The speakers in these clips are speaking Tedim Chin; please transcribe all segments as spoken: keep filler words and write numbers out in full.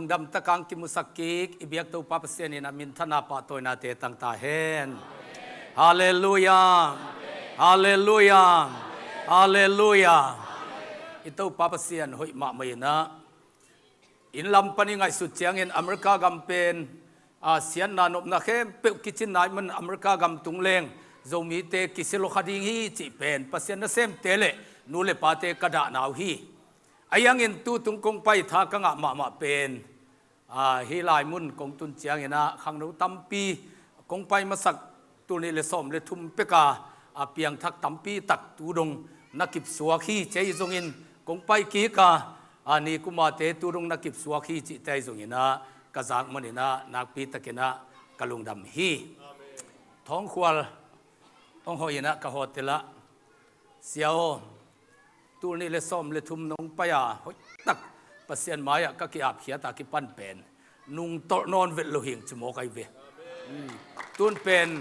Lungdam takin kimusak kik i biak Topa Pasian in a minthanna pahtawinate tang ta hen. Halleluiah. Halleluiah. Halleluiah. I Topa Pasian hoih mahmah in ah, inn lam pan i ngaihsut ciangin America gam pen, a, siatna nopna khempeuh kicin nai man America gam tung leng Zomite kisia lo kha ding hi cih pen Pasian nasemte le nu le pate ka dahna uh hi. Ahi hangin tutung kong pai tha ka ngah mahmah pen, a, hih lai mun kong tun ciangin ah khangno tampi kong pai masak tul nih le sawm le thum pek a, a, piangthak tampi tak tu dong na kipsuak hi. Cih zongin kong pai kik a, a, ni kumate tu dong na kipsuak hi cihte zongin ah ka zak manin ah nakpi takin ah ka lungdam hi. Thawngkhual hong hoih in ah ka hotel ah, "Sia aw, tul nih le sawm le thum nong pai a, hoihtak Pasian mai-ah ka kiapkhiat a kipan pen nungtolh nawn vet lo hing," ci mawk ahi ve. Tun pen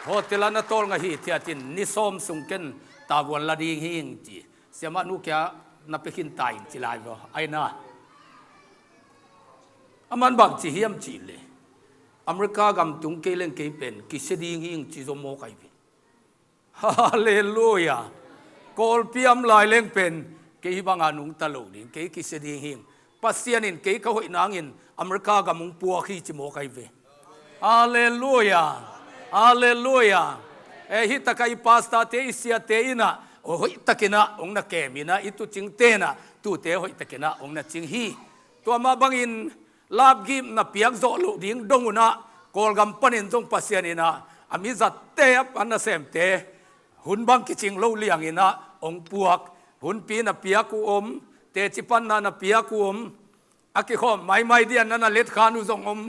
hotel ah na tawlnga hithiatin ni sawm sung ken tavuan la ding hing ci. Siamah nu kia na pia khin ta in ci lai vaw. Aina, aman bang ci hiam cih leh, America gam tung kei leng kei pen kisia ding hing ci zaw mawk ahi ve. Halleluiah. Kawlpi a om lai leng pen kei hih banga nungta lo ding, kei kisia ding hing. Pasian in kei ka hoih nangin America gam hong puak hi ci mawk ahi ve. Halleluiah. Halleluiah. Eh, hih taka i pastorte, i siate in ah hoihtakin ah hong na kem in ah, i tuucingte in ah tuute hoihtakin ah hong na cing hi. Tua mah bangin lapgipna piak zawh loh ding dong un ah, Kawlgam panin zong Pasian in ah a mizatte, a pan nasemte hun bang kicing lo liangin ah hong puak. Hunpi na piak uh om, teci panna na piak uh om, a kikhawm maimai dian na na letkhan uh zong om.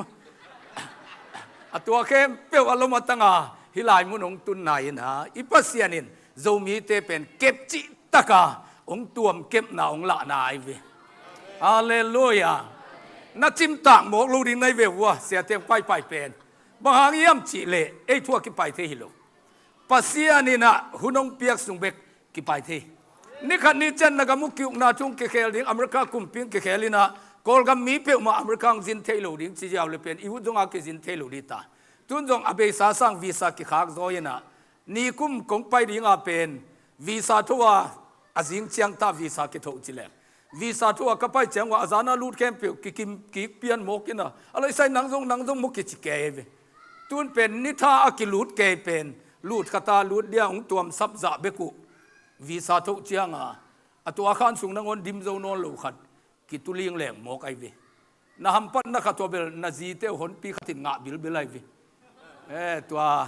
A tua khempeuh a lom a tanga hih lai mun hong tunna in ah, i Pasian in Zomite pen kep cihtaka hong tuam kepna hong lahna ahi ve. Halleluiah. Na cimtak mawk lo ding na hi ve uh a, siate hong paipai pen. Bang hang hiam cih leh ei thu a kipai thei hi lo. Pasian in ah hun hong piak sung bek kipai thei. Ni khat ni ciang na gam uh ki-ukna thu hong kikhel ding, America kumpi hong kikhel in ah, Kawlgam mi peuhmah America hong zin thei lo ding ci ziau le pen i ut zong a kizin thei lo ding ta. Tun zong a beisa sang visa kikhak zaw in ah, ni kum kong pai ding a pen visa tho a, a zing ciang ta visa kitho ci leng. Visa tho a ka pai ciang uh a, a zan a lut khempeuh kikim kik pian mawk in ah, a laisai nang zong, nang zong maw kici kei ve. Tun pen ni tha a kilut kei pen, lut khat a lut dia hong tuamsap zah bek uh. Visa tho ciang a, a tua khan sung nangawn dim zo nawn lo khat kitu ling leng mawk ahi ve. Na hampatna khat tua bel na zite uh honpi khat in ngah bilbil ahi ve. Eh, tua,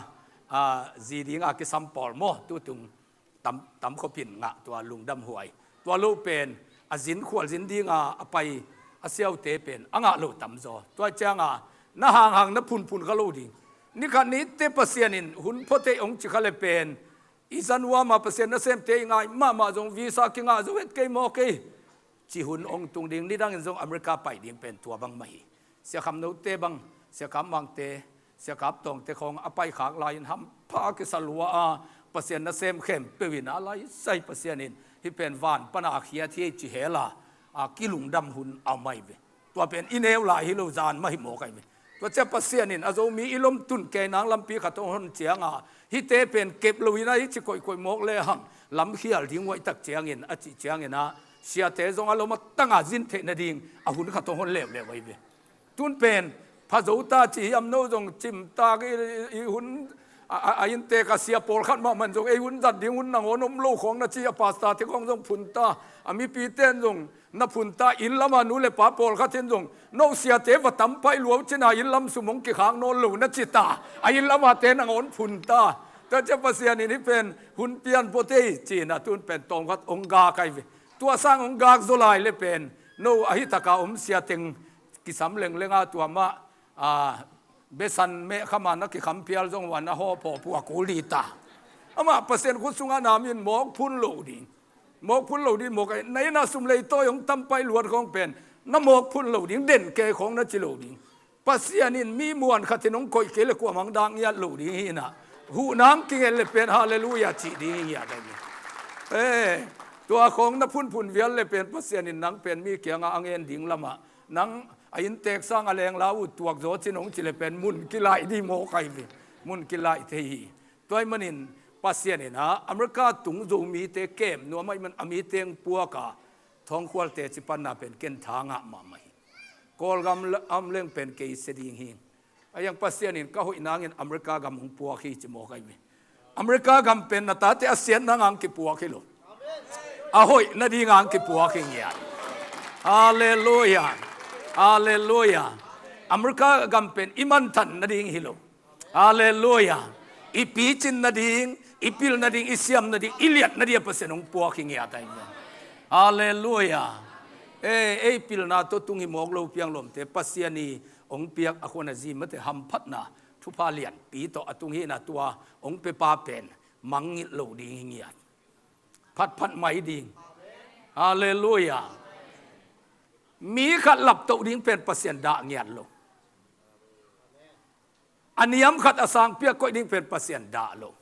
a, zi ding a kisam pawl maw, tutung tam, tam khop in ngah, tua lungdam huai. Tua lo pen a zin khual zin ding a, a pai a siaute pen a ngah lo tam zaw. Tua ciang a na hanghang na phunphun kha lo ding. Ni khat ni te Pasian in hun phuateih hong ci kha le pen, i zanuam a Pasian nasemte i ngai mahmah zong visa kingah zo het kei maw kei, ci hun hong tung ding, nidangin zong America pai ding pen tua bang mah hi. Sia Kham Note bang, Sia Kap Mangte, Sia Kap Tawngte khawng a paikhak lai-in hampha kisa lua a, Pasian nasem khempeuh in a laisai Pasian in hih pen van pana a khiat hi ei ci hel a, a kilungdam hun a om ahi ve. Tua pen i neu lai hi lo, zan mah hi mawk ahi ve. Tua ciang Pasian in a Zomi i lomtun kei nang lampi khat hong hon ciang a, hihte pen kep lo in a, hih ci koihkoih mawk le hang lamkhial ding uh ahih tak ciangin, a cih ciangin a, siate zong a lom a tang a zin theih nading a hun khat hong hon leuleu ahi ve. Tun pen pha zo ta ci hiam, no zong cimtak i, i, i hun a, a, a inntek a sia pawlkhat mahmah in zong ei hun zat ding hun nangawn om lo khawng na ci a, pastorte khawng zong phun ta, a mipite in zong na phun ta, inn lam a nu le pa pawlkhat in zong no siate va tam paih lua uh cin a inn lam sum hong kikhak nawn lo na ci ta, a inn lam a te nangawn phun ta. Tua ciang Pasian in hih pen hun pian pua tei ci-in a, tun pen tawmkhat hong gak ahi ve. Tua sang hong gak zaw lai le pen no a hih tak a om sia teng kisam lengleng a, tua mah, a, besan mehkham a na kikham phial zong uh a na hawp hawp uh a kul ding ta. Amah Pasian khut sungah na min mawk phun lo ding. Mawk phun lo ding, mawk a, na inn ah sum leitawi hong tam paih luat khawng pen na mawk phun lo ding, den kei khawng na ci lo ding. Pasian in mi muan khat in hong koih kei le kuamah hong dak ngiat lo ding hi in a, huhna hong kinget le pen halleluiah cih ding hi ngiat ahi. Eh, tua khawng na phunphun vial le pen Pasian in nang pen mi kiangah a ngen ding lamah nang A inntek sang a lengla uh tuak zaw cin hong ci le pen mun kilaih dih mawk ahi ve. Mun kilaih thei hi. Tua ahih manin Pasian in ah America tung Zomite kem nuam ahih man a mite hong puak a, Thawngkhualte ci panna pen ken tha ngah mahmah hi. Kawlgam lam leng pen kei sia ding hi. Ahi hang Pasian in ka hoih nangin America gam hong puak hi ci mawk ahi ve. America gam pen na tate a siatna ngang kipuak hi lo. A hoih nading ngang kipuak hi ngiat. Halleluia. Halleluia. America gam pen i manthan nading hi lo. Halleluia. I picin nading, i pil nading, i siam nading, i liat nading a Pasian hong puak hi ngiat ahi ve. Halleluia. Ei, ei pilna tawh tung hi mawk lo piang lawmte, Pasian i hong piak a khuan a zi mate hamphatna thupha lianpi tawh a tung hi na, tua hong pepa pen mangngilh lo ding hi ngiat. Phatphat mai ding. Halleluia. Mi khat laptoh ding pen Pasian dah ngiat lo. A niam khat a sangpi a koih ding pen Pasian dah lo.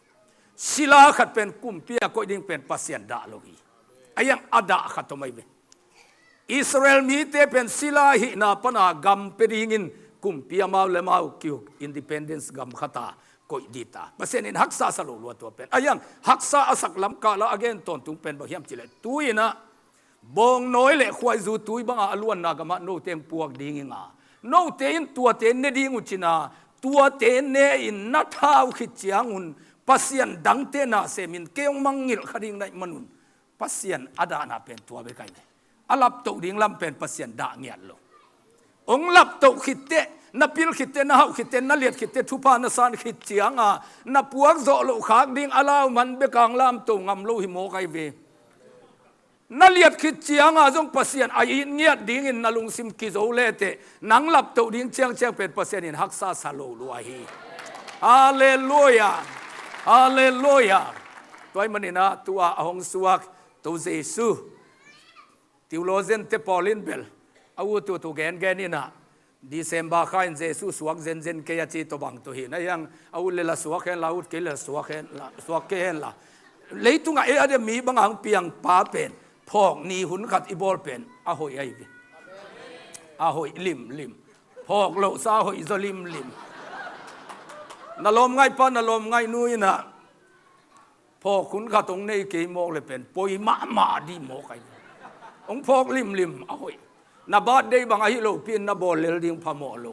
Sila khat pen kumpi a koih ding pen Pasian dah lo hi. Ahi hang a dah khat om ahi ve. Israel mite pen sila hihna pana gam pia dingin kumpi amau le amau kiuk independence gam khata koih dita. Pasian in haksa sa lo lua tua pen. Ahi hang haksa a sak lam kah la a gen tawntung pen bang hiam cih leh, tu-in ah bawngnawi le khuaizu tui banga a luanna gamah note hong puak ding hi nga. Note in tuate ne ding uh cin a, tuate ne-in na thau khit ciangun Pasian dangte na semin kei hong mangngilh kha ding na hih manun Pasian a dahna pen tua bek ahi ve. A laptoh ding lam pen Pasian dah ngiat lo. Hong laptoh khitteh, na pil khitteh, na hauh khitteh, na liat khitteh, thupha na san khit cianga na puak zawh loh khak ding a lau man bek hong lamto ngam lo hi mawk ahi ve. Na liat khit cianga zong Pasian a it ngiat dingin na lungsim kizo leteh, nang laptoh ding ciangciang pen Pasian in haksa sa lo lua hi. Halleluia. Halleluia. Tua ahih manin ah tu-a a hong suak To Jesu, theologian-te pawl in bel a ut ut uh gengen in ah, December kha in Jesu suak zenzen kei a ci tawh bang tawh hi na, ahi hang a ut le la suak hen la, ut kei le la suak hen la, suak kei hen la. Leitungah ei a dia mi banga hong piang pa pen phawk ni hun khat i bawl pen a hoih ahi ve. A hoih limlim. Phawk lohsa a hoih zaw limlim. Na lawmngaih pa, na lawmngaih nu in ah phawk hun khat hong nei kei mawk le pen poi mahmah dih mawk ahi. Hong phawk limlim a hoih. Na birthday bang ahi lopi in na bawl lel ding phamawh lo.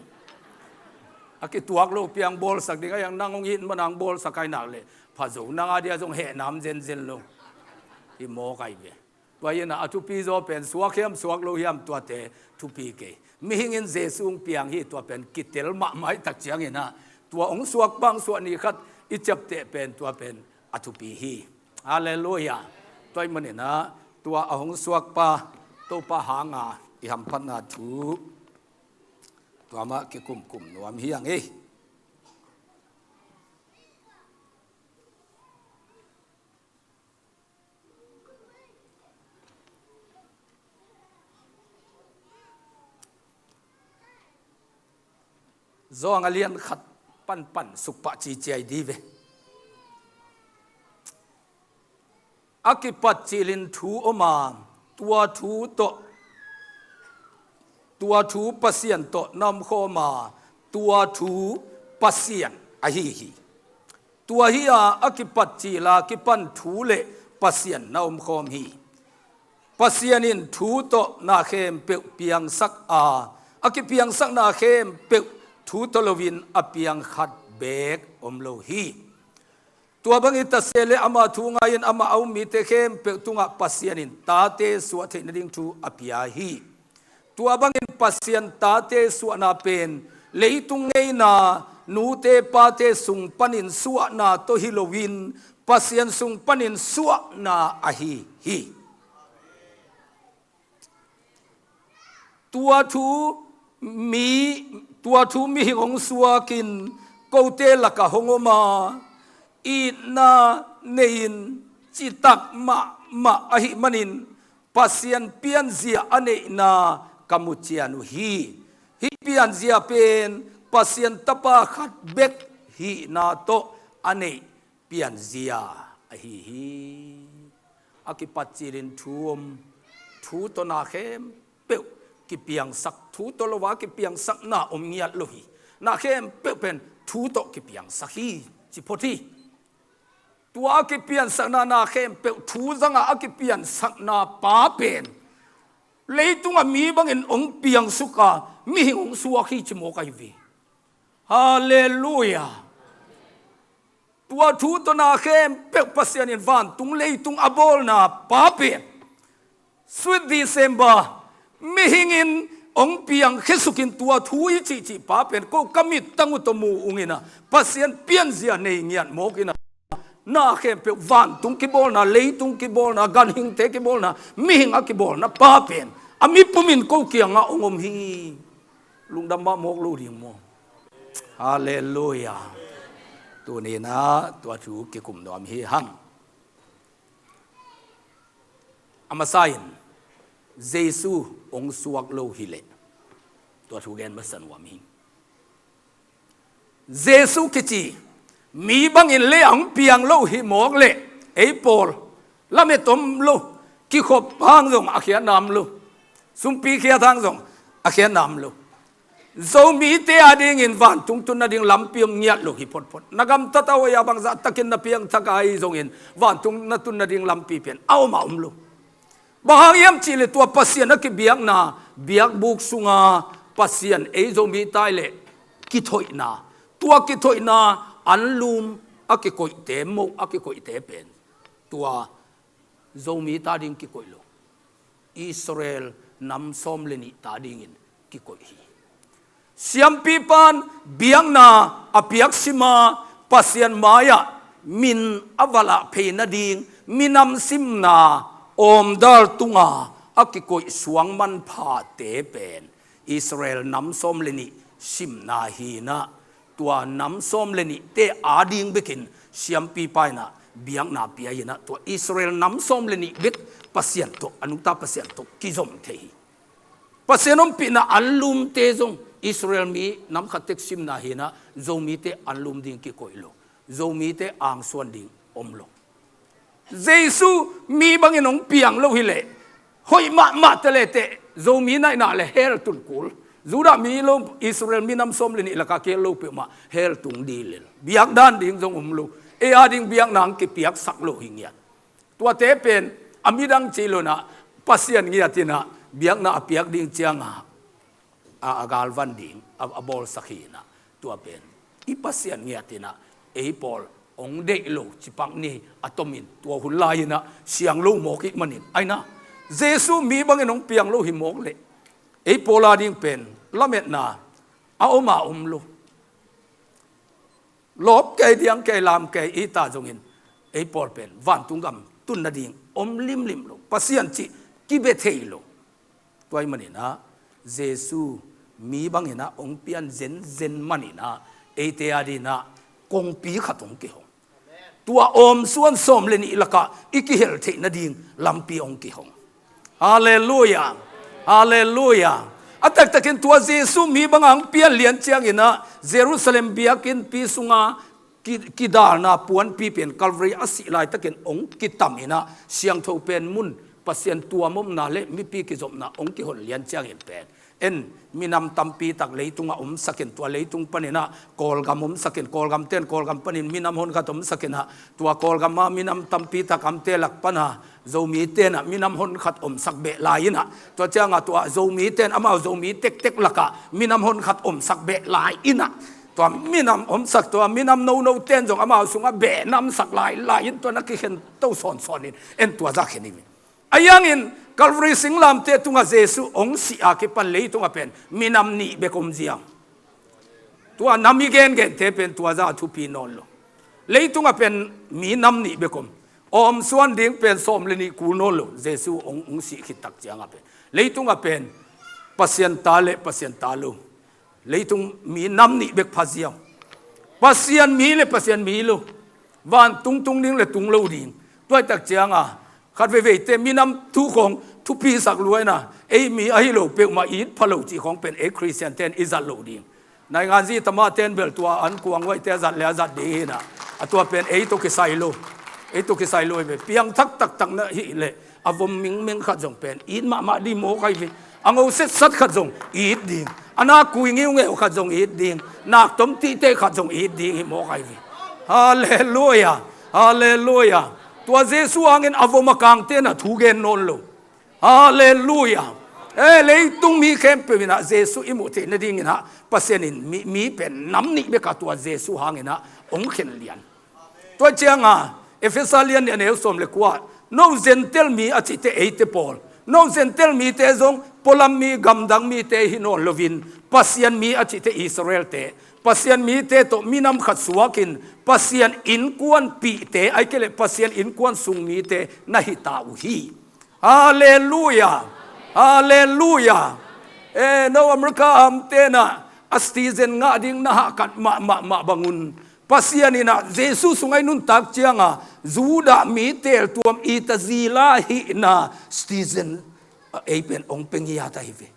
A kituak lopi hong bawlsak ding, ahi hang nang hong it mana hong bawlsak ahi nak leh pha zo, nang a dia zong hehnam zenzen lo. Hi mawk ahi ve. Tua hi in ah a thupi zaw pen suak hiam suak lo hiam tuate thupi kei. Mihing in Jesu hong piang hi, tua pen kitel mahmah ahih tak ciangin ah tua hong suak pa hong suah ni khat i ciapteh pen tua pen a thupi hi. Halleluia. Tua ahih manin ah tua a hong suak pa Topa hanga i hamphatna thu tua mah kikumkum nuam hi hang ei. Zawng a lian khat panpan sukpah ciciai di ve. A kipat cilin thu om a, tua thu tawh, tua thu Pasian tawh na omkhawm a, tua thu Pasian ahi hi. Tua hi a, a kipat cila kipan thu le Pasian na omkhawm hi. Pasian in thu tawh na khempeuh piangsak a, a kipiangsak na khempeuh thu tawh loin a piang khat beek om lo hi. Tua bangin ta se le ama thu ngai-in amah a um mite khempeuh tungah Pasian in tate suah theih nading thu a pia hi. Tua bangin Pasian tate suahna pen leitung ngeina nute pate sung panin suahna tawh hi loin Pasian sung panin suahna ahi hi. Tua thu mi, tua thu mihing hong suakin kote lakah hong om a, itna nei-in citak mahmah ahih manin Pasian pianzia a neihna ka mu cian uh hi. Hih pianzia pen Pasian Tapa khat bek hihna tawh a neih pianzia ahi hi. A kipat cilin thu om, thu tawh na khempeuh kipiangsak, thu tawh lo a kipiangsakna om ngiat lo hi. Na khempeuh pen thu tawh kipiangsak hi, ci phot hi. Tua a kipiansakna na khempeuh thu zanga a kipiansakna pa pen leitunga mi bangin hong piangsuka mihing hong suak hi ci mawk ahi ve. Halleluiah. Tua thu tawh na khempeuh Pasian in vantung leitung a bawlna pa pen Sweet December, mihing in hong piang khia sukin tua thu i cihcih pa pen ko ka mittang uh tawh mu ung ina, Pasian pianzia nei ngiat mawk ina, na khempeuh vantung kibawlna, leitung kibawlna, ganhingte kibawlna, mihing a kibawlna pa pen a mipumin ko kiangah hong om hi. Lungdam mah mawk lo ding maw? Halleluiah. Tuninah tua thu kikum nuam hi hang. A masa in Jesu hong suak lo hileh tua thu gen masa nuam hi. Jesu kici mi bangin le a hong piang lo hi mawk leh ei pawl lamet om lo, kikhop hang zong a khiatna om lo, sumpi khiat hang zong a khiatna om lo. Zomite adingin vantung tun nading lampi om ngiat lo hi photphot. Na gamtat a hoih a bangzah takin na piangthak ahi zongin vantung na tun nading lampi pen a om a om lo. Bang hang hiam cihleh tua Pasian a kibiakna biakbuk sunga Pasian ei Zomite leh kithoihna, tua kithoihna anlum a kikoihte, moh a kikoihte pen tua Zomite ading kikoih lo, Israel nam sawm le nih ta dingin kikoih hi. Siampipa'n biakna a piaksima Pasian mai-ah min a va lah phei nading minam simna awmdal tunga a kikoih suang manphate pen Israel nam sawm le nih simna hinah, tua nam sawm le nihte ading bekin siampipa inah biakna pia inah, tua Israel nam sawm le nih bek Pasian tawh, a nungta Pasian tawh kizom thei hi. Pasian ompihna anlumte zong Israel mi nam khat tek simna hinah, Zomite anlum ding kikoih lo, Zomite angsuan ding om lo. Jesu mi bangin hong piang lo hileh hoih mahmah ta leteh Zomi naihna le hell tun kul. Judah mi lo, Israel minam sawm le nih lakah kihel lo peuhmah hell tung ding lel. Biakdan ding zong om lo. Ei ading biakna hong kipiaksak lo hi ngiat. Tuate pen a midang cih lo inah Pasian ngiat inah biakna a piak ding cianga a, a galvan ding a, a bawlsak hi inah, tua pen i Pasian ngiat inah ei pawl hong deih lo cipak ni a tomin tua hun lai inah siang lo mawk ih manin, a inah Jesu mi bangin hong piang lo hi mawk leh ei pawl ading pen lametna a om a om lo. Lawp kei, diang kei, lam kei i ta zongin ei pawl pen vantung gam tun nading om limlim lo, Pasian cih kibia thei lo. Tua ih maninah Jesu mi banginah hong pian zenzen maninah eite adinah kongpi khat hong kihong. Tua awmsuan sawm le nih lakah i kihel theih nading lampi hong kihong. Halleluiah. Halleluiah. A taktakin tua Jesu mi banga hong pian lian cianginah Jerusalem biakinnpi sunga ki, kidalna puanpi pen Calvary a sih laitakin hong kitam inah siangtho pen mun Pasian tuam omna le mipi kizopna hong kihon lian ciangin pen en minam tampi tak leitungah omsakin, tua leitung paninah Kawlgam omsakin, Kawlgamten Kawlgam panin minam honkhat omsakinah tua Kawlgama minam tampi tak amte lak pana Zomitenah minam honkhat omsak beh lai inah, tua ciangah tua Zomiten amau Zomi tektek lakah minam honkhat omsak beh lai inah, tua minam omsak, tua minam nonoten zong amau sungah beh namsak lailai in tua na kikhen to sawnsawnin en tua zah khen hi. A hiangin Calvary singlamteh tungah Jesu hong sih a kipan leitungah pen minam nih bek om ziau. Tua nam i gengente pen tua zah a thupi nawn lo. Leitungah pen minam nih bek om. Awmsuan ding pen sawm le nih kul nawn lo. Jesu hong, hong sih khit tak ciangah pen leitungah pen Pasian ta le Pasian ta lo, leitung minam nih bek pha ziau. Pasian mi le Pasian mi lo. Vantung tung ding le tung lo ding. Tua ih tak ciangah khat veiveite minam thu khawng thupisak lua inah ei mi ahi lo peuhmah it pha lo cih khawng pen ei Khristianten i zat lo ding. Nainganzi tamahten bel tua an kuang huaite a zat le a zat ding hinah, a tua pen ei tawh kisai lo. Ei tawh kisai lo hi ve. Piangthak taktak na hih leh a vom mingmeng khat zong pen it mahmah ding mawk ahi ve. A ngo setsat khat zong it ding. A nak kui ngiungeu khat zong it ding. Nak tom tihte khat zong it ding hi mawk ai ve. Halleluia. Halleluia. Tua Jesu hangin a vom a kangte na thu gen nawn lo. Halleluia. E, leitung mi khempeuh inah Jesu i muh theih nadinginah Pasian in mi, mi pen nam nih beka tua Jesu hanginah hong khen lian. Tua cianga Efesa lian nih a neu sawm le kua, no Gentile mi a cihte eite pawl, no Gentile mite zong pualam mi gamdang mite hi nawn lovin, Pasian mi a cihte Israelte, Pasian mite tawh minam khat suakin Pasian innkuanpihte, ai kei leh Pasian innkuan sung mite na hita uh hi. Halleluia. Halleluia. E, no America amte na a citizen ngah ding na hahkat mahmah mah bangun, Pasian inah Jesu sungah i nuntak cianga Judah mi teltuam i tazila hihna citizen ei pen hong pe ngiat ahi ve.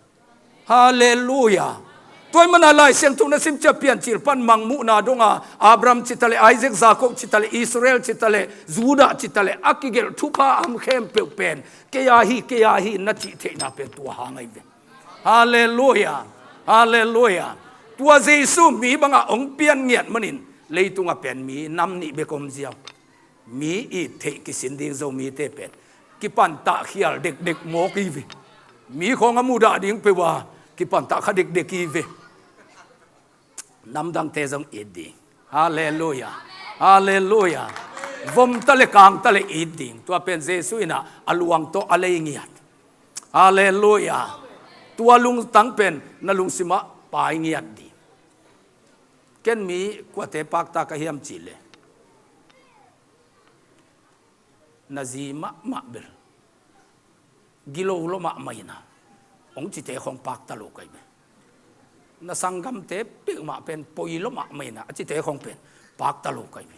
Halleluia. Tua i mana Lai Siangtho na sim cia Piancil pan mangmuhna donga Abraham cita le, Isaac, Jacob cita le, Israel cita le, Judah cita le a kigelh thupha am khempeuh pen kei a hi, kei a hi na cih theihna pen tua hang ahi ve. Halleluia. Halleluia. Tua Jesu mi bangah hong pian ngiat manin leitungah pen mi nam nih bek om ziau. Mi it theih kisin ding Zomite pen kipantah khial dekdek mawk hi ve. Mi khawng a mudah ding peuh a kipantah kha dekdek hi ve. Namdangte zong it ding. Halleluia. Halleluia. Vomta le kangta le it ding. Tua pen Jesu inah a luang tawh a lei ngiat. Halleluia. Tua lungtang pen na lungsimah pai ngiat ding. Ken mi kuate pakta ka hiam cih le na zi mahmah bel gilo lo mahmah ina hong cite khong pakta lo kai ve. Na sanggamte peuhmah pen poi lo mahmah ina a cite khong pen pakta lo kai ve.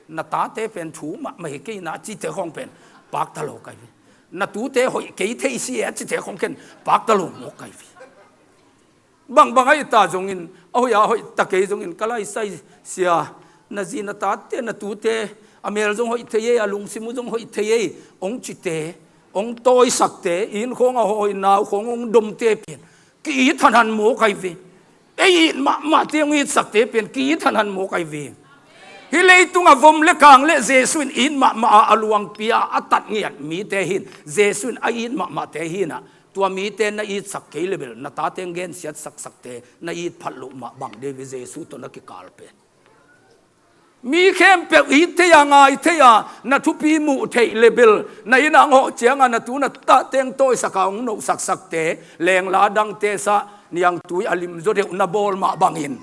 Na tate pen thu mahmah hi kei ina a cite khong pen pakta lo kai ve. Na tute hoih kei thei si e a cite khong ken pakta lo mawk kai ve. Bangbang a i ta zongin a hoih a hoih ta kei zongin ka laisai sia, na zi na tate na tute a mel zong hoih thei ei, a lungsim uh zong hoih thei ei hong cite, hong tawisakte, inn khawng a hoih nau khawng hong domte pen ki-it hanhan mawk ai ve. Ei it mahmahte hong itsakte pen ki-it hanhan mawk ai ve. Hih leitungah vom le kang le Jesu in it mahmah a, a luangpi a a tat ngiat mite hin, Jesu in a it mahmahte hinah tua mite na itsak kei le bel na tate hong gensiat saksakte na it phat loh mah bang dei ve, Jesu tawh na kikal pen. Mi khempeuh it thei a, ngai thei a, na thupi muh theih le bel na inn ah hong hawh cianga na tu na tate hong tawisaka hong nohsaksakte, lengla dangte sah niangtui a limzaw deuh na bawl mah bangin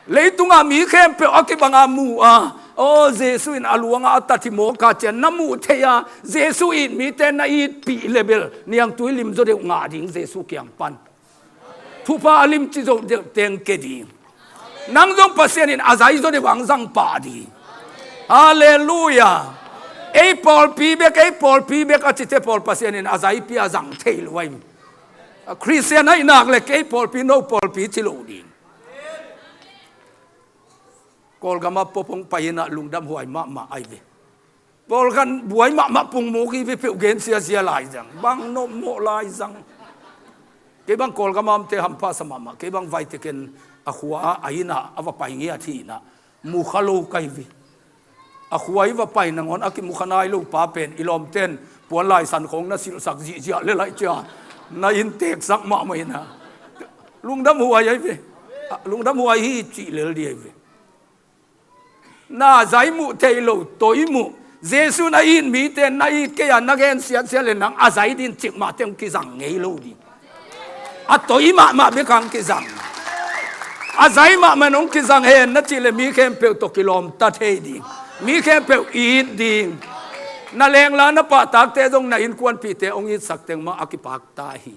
leitungah mi khempeuh a kibanga mu a, aw Jesu in a luanga a tat hi mawk a cian na muh theih a, Jesu it mite na itpih le bel niangtui limzaw deuh ngah ding Jesu kiang pan. Thupha a limci zoh deuh teng ke ding. Nang zong Pasian in a zai zaw deuh ang zang pah ding. Halleluia. Ei pawlpi bek, ei pawlpi bek a cite pawl Pasian in a zaipi a zang thei lo ai. Khristian aih nak le kei pawlpi no pawlpi ci lo ding. Kawlgama pop hong pai inah lungdam huai mahmah ai ve. Pawlkhat buai mahmah pungmuk hi ve, peuh gen siasia lai zang, bang nopmawh lai zang. Kei bang Kawlgama omte hampha sa mahmah, kei bang vaiteken a khua a inn ah a va pai ngiat hi inah mukha lo kai ve. A khua i va pai nangawn a kimukha nai lo pa pen i lawmten puan laisan khawng na silhsak zihziah le laih cia na innteksak mahmah inah lungdam huai ai ve. Lungdam huai hi cih lel di ai ve. Na zai muh theih lo toi muh, Jesu na it mite na it kei a na gen siatsia le nang a zai din cikmah teng kizang ngei lo ding. A toi mahmah bek ang kizang. A zai mahmah nong kizang hen na cih le mi khempeuh tawh kilawmta thei ding. Mi khempeuh it ding. Na lengla na pahtakte zong na innkuanpihte hong itsak teng mah a kipakta hi.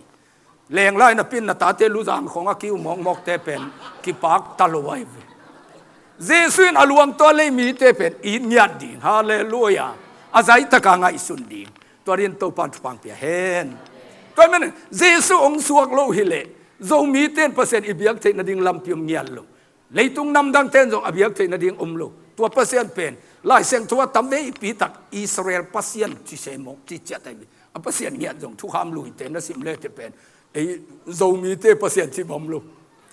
Lenglai napin na tate luzang khawng a kiu mawkmawkte pen kipakta lo ai ve. Jesu in a luang tawh a lei mite pen it ngiat ding. Halleluia. A zaitaka ngaihsun ding. Tua din Topan thupang pia hen. Tua men Jesu hong suak lo hileh Zomite in Pasian i biak theih nading lampi om ngiat lo. Leitung namdangte in zong a biak theih nading om lo. Tua Pasian pen Lai Siangtho a tam veipi tak Israel Pasian ci se mawk ci ciat ai ve. A Pasian ngiat zong thukham luite na sim lete pen, ei, Zomite Pasian cih bang om lo.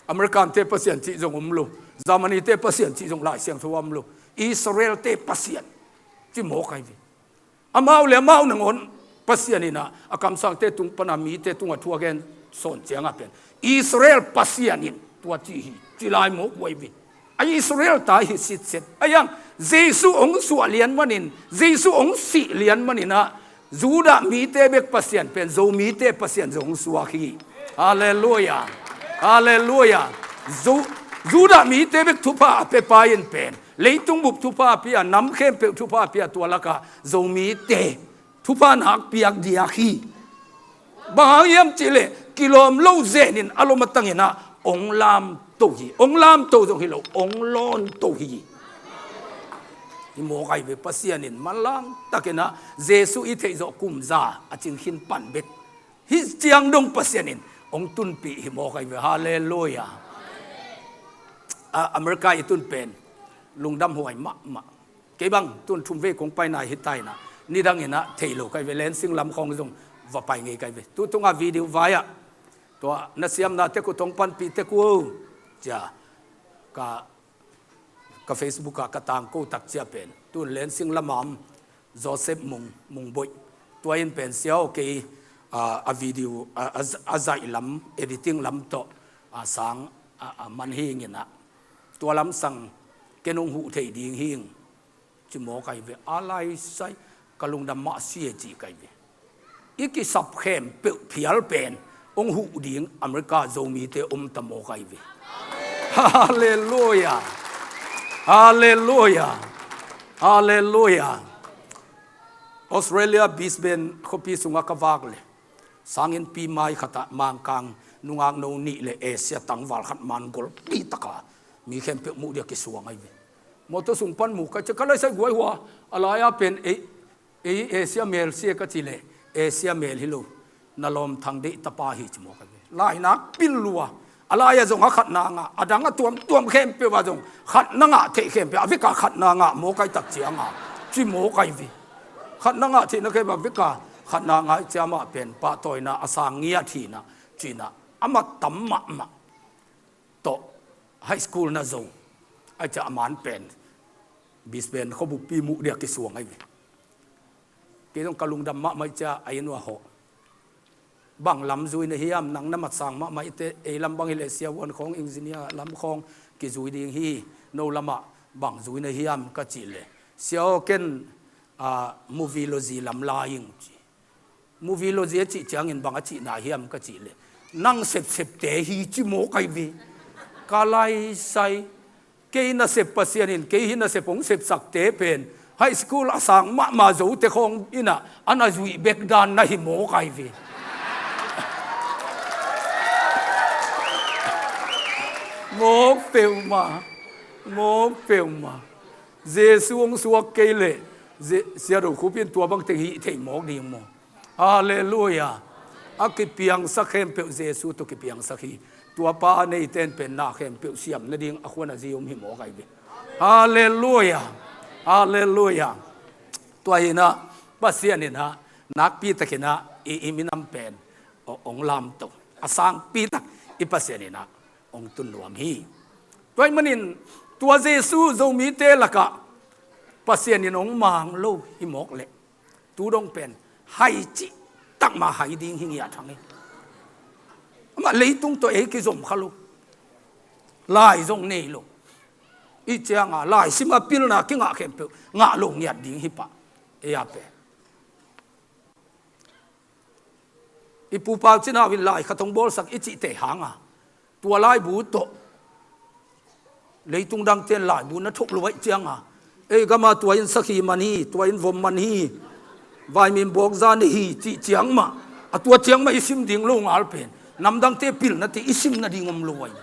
Americante Pasian cih zong om lo. Germanyte Pasian cih zong Lai Siangtho om lo. Israelte Pasian cih mawk ahi ve. Amau le amau nangawn Pasian in ah a kamsangte tung pana mite tungah thu a gen sawn ciangah pen Israel Pasian in tua ci hi, ci lai mawk uh ahi ve. A Israel ta hi sitset. A iang Jesu hong suah lian manin, Jesu hong sih lian manin ah Judah mite bek Pasian pen Zomite Pasian zong hong suak hi. Halleluia. Halleluia. Zu-, Judah mite bek thupha a pepa in pen, leitung bup thupha a pia, nam khempeuh thupha a pia, tua lakah Zomite thupha nak piak diak hi. Bang hang hiam cihleh kilawm lo zenin a lom a tangin ah hong lamto hi. Hong lamto zong hi lo, hong lawnto hi. Hi mawk ahi ve. Pasian in manlang takin ah Jesu i theih zawh kum za a cing khin pan bek, hih ciang dong Pasian in hong tunpih hi mawk ahi ve. Halleluia. A, America i tun pen lungdam huai mahmah. Kei bang tun thum vei kong pai nai hi ta in ah, nidang in ah thei lo ka hi ve, Lansing lam khawng zong va pai ngei ka hi ve. Tu tungah video vai ah tua na siamna tek uh tong panpih tek uh, cia ka, ka Facebook ah ka tangko tak cia pen tun Lansing lam ah om Joseph Mung, Mung Boih. Tua in pen sia aw kei, a, a video, a, a, a zaih lam, editing lam tawh, a, sang, a, a man hi ing in ah, tua lam sang ken hong huh thei ding hi ing, ci mawk ahi ve. A lai sai, ka lungdam mah si e ci ka hi ve. I kisap khempeuh phial pen hong huh ding America Zomite om ta mawk ahi ve. Halleluia. Halleluia. Halleluia. Australia Brisbane khuapi sungah ka vak leh, sanginn pi mai khatah Mangkang nungak no nih le Asia tangval khat man golpi taka mi khempeuh muh dia kisuang ahi ve. Motor sung pan mu ka ci, ka lai sai guai hua, a lai-a pen ei, ei Asia mel sia ka ci leh, Asia mel hi lo, na lawm Thang Deih tapa hi ci mawk ahi ve. Lainak pil lua. A lai-a zong a khatna ngah, a dang a tuamtuam khempeuh ah zong khatna ngah theih khempeuh, a veka khatna ngah mawk ahi tak cianga ci mawk ahi ve. Khatna ngah theihna khempeuh a veka khatna ngah ciamah pen pahtawina a sang ngiat hina cina, a mat tam mahmah tawh high school na zo. Ahi cia a man pen Brisbane khuabuppi muh dia kisuang ahi ve. Kei zong ka lungdam mahmah cia a inn uh a hawh. Bang lam zui na hiam, nang na matsang mahmah i te, ei lam bang hileh sia huan khawng engineer lam khawng kizui ding hi, no lamah bang zui na hiam ka cih leh, sia aw ken, a, movilogy lam lai ing ci. Movilogy a cih ciangin bang a cihna hiam ka cih leh, nang sepsepte hi ci mawk ahi ve. Ka lai sai. Kei nasep Pasian in kei hi nasep hong sepsakte pen high school a sang mahmah zote khawng in ah a na zuih bek dan na hi mawk ahi ve. Mawk peuhmah. Mawk peuhmah. Jesu hong suak kei leh, Je-, Sia Do Khup in tua bang teng hih thei mawk ding maw? Halleluia. A kipiangsak khempeuh Jesu tawh kipiangsak hi. Tua pa a neite in pen na khempeuh siam nading a khuan a zi om hi mawk ahi ve. Halleluia. Halleluia. Tua hi in ah Pasian in ah nakpi takin ah i, i minam pen hong lamto, a sangpi tak i Pasian in ah hong tun nuam hi. Tua ahih manin tua Jesu Zomite lakah Pasian in hong mang lo hi mawk leh, tu dong pen hai cih takmah hai ding hi ngiat hang hi. Amah leitung tawh ei kizom kha lo. Lai zong nei lo. I cianga lai sima pilna kingah khempeuh ngah lo ngiat ding hi pah. Ei a pen i pu Pau Cin Hau in lai khat hong bawlsak i cihte hanga tua laibu tawh leitung dangte in laibu na thok lo aih cianga, ei gama tua in sakhi man hi, tua in vom man hi, vaimin bawkza nei hi cih ciangmah, a tua ciangmah i sim ding lo ngal pen namdangte pilna teh i sim nading om lo ahi.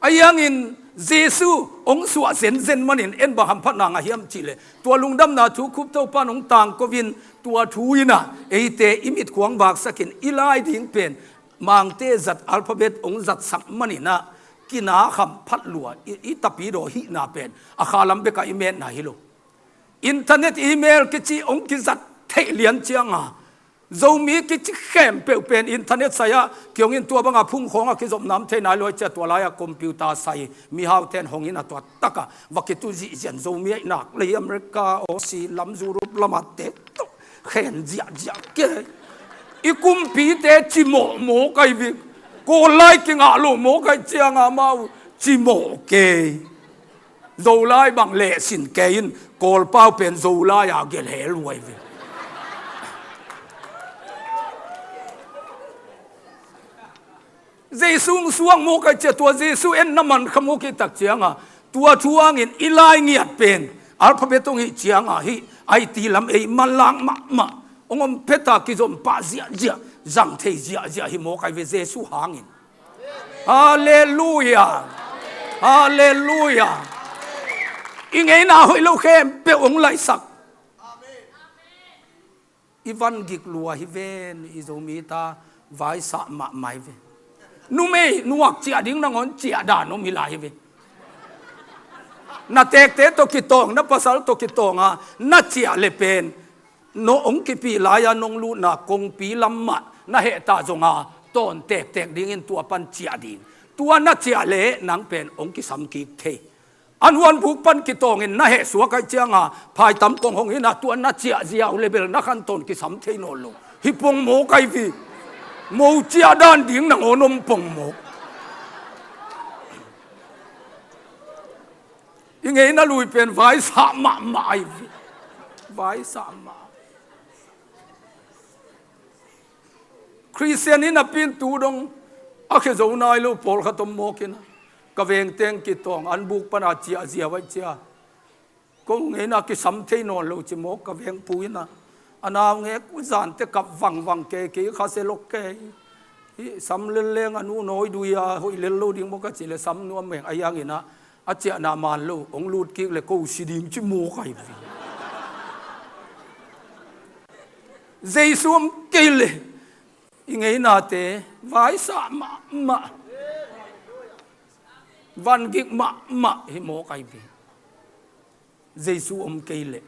Ahi hangin Jesu hong suah zenzen manin en bang hamphatna ngah hiam cihleh, tua lungdamna thu khup Topa in hong tangko in tua thu in ah eite i mitkhuang vaksakin i lai ding pen Mangte zat alphabet hong zatsak manin ah kina hamphat lua, i, i tapidaw hihna pen a khalam bekah i metna hi lo. Internet, email kici hong kizat theih lian cianga, Zomi kici khempeuh pen internet sai-ah kihong in, tua banga phungkhawng a kizop nam thei nai lo ahih ciang tua lai-a computer sai, mihau ten hong in a tua takah va kitu zihzian, Zomi ahih nak leh America, Aussie lam, Europe lamah te tawh khen ziahziah kei. I kumpite cimawh mawk ahi ve. Kawl lai kingah lo mawk ahih cianga amau cimawh kei. Zolai bang lehsin kei in, Kawl pau pen Zolai-a gelh hel uh ahi ve. Jesu hong suak mawk ahih ciang, tua Jesu en na man kha mawk ahih tak cianga, tua thu hangin i lai ngiat pen alphabet hong hih cianga, hih I T lam ei manlang mahmah, hong om phet a kizom pah ziahziah, zang thei ziahziah hi mawk ahi ve Jesu hangin. Halleluia. Halleluia. I ngeina hoih lo khempeuh hong laihsak. I van gik lua hi ven, i Zomi ta vaisah mahmah hi ve. Numei nuak ciah ding nangawn ciah dan om hi lai hi ve. Na tekte tawh kitawng, na pasal tawh kitawng a na ciah leh pen, no hong kipih lai-a nong lutna kongpi lam mah na heh ta zonga tawn tektek dingin tua pan ciah ding. Tua na ciah leh nang pen hong kisam kik thei. An huan buk pan kitawngin na heh suak ahih cianga phaitam kong hong hi na, tua na ciah ziau leh bel na khan tawn kisam thei nawn lo. Hi pongmawk ahi ve. Mo ciah dan ding nangawn om pongmawk. I ngeina lui pen vaisah mahmah ahi ve. Vaisah mah. Khristian hi napi-in tu dong a khia zo nai lo pawlkhat om mawk hi na. Ka vengte hong kitawng, an buk pana ciah ziau ahih ciang, ko ngeina kisam thei nawn lo ci mawk ka vengpu hi na. A naungek uh zante kap vangvang kei, kei kha se lok kei. Hih sam lel leng a nu nawi dui a hoih lel lo ding maw ka cih leh sam nuam meng a hiangin ah, a ciahna man lo hong lut kik leh ko si ding ci mawk ahi ve. Jesu om kei leh i ngeinate vaisah mahmah, van gik mahmah hi mawk ahi ve. Jesu om kei leh.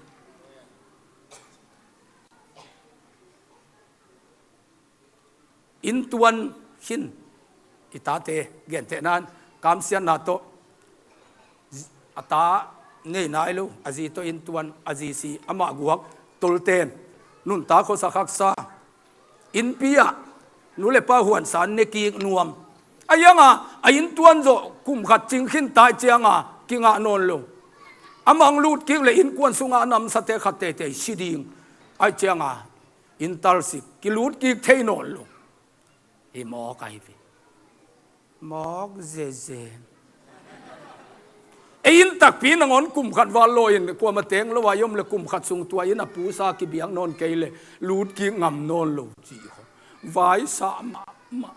Inntuan khin i tate gentehna-in kamsiatna tawh a ta nei nai lo, a zi tawh inntuan, a zi si, amah guak tolten, nuntak khuasak haksa, innpi-ah nu le pa huansa ne kik nuam. A hianga a inntuan zawh kum khat cing khin ta ahih cianga kingah nawn lo. Amah hong lut kik leh innkuan sungah a namsate khat teitei si ding ahih cianga inn talsik, kilut kik thei nawn lo. Hi mawk ahi ve. Mawk zezen. Ei inn takpi nangawn kum khat val law-in kuamah teng lo-a i om leh kum khat sung tua inn a pusa kibiak nawn kei leh lut kik ngam nawn lo cih khaw. Vaisah mahmah.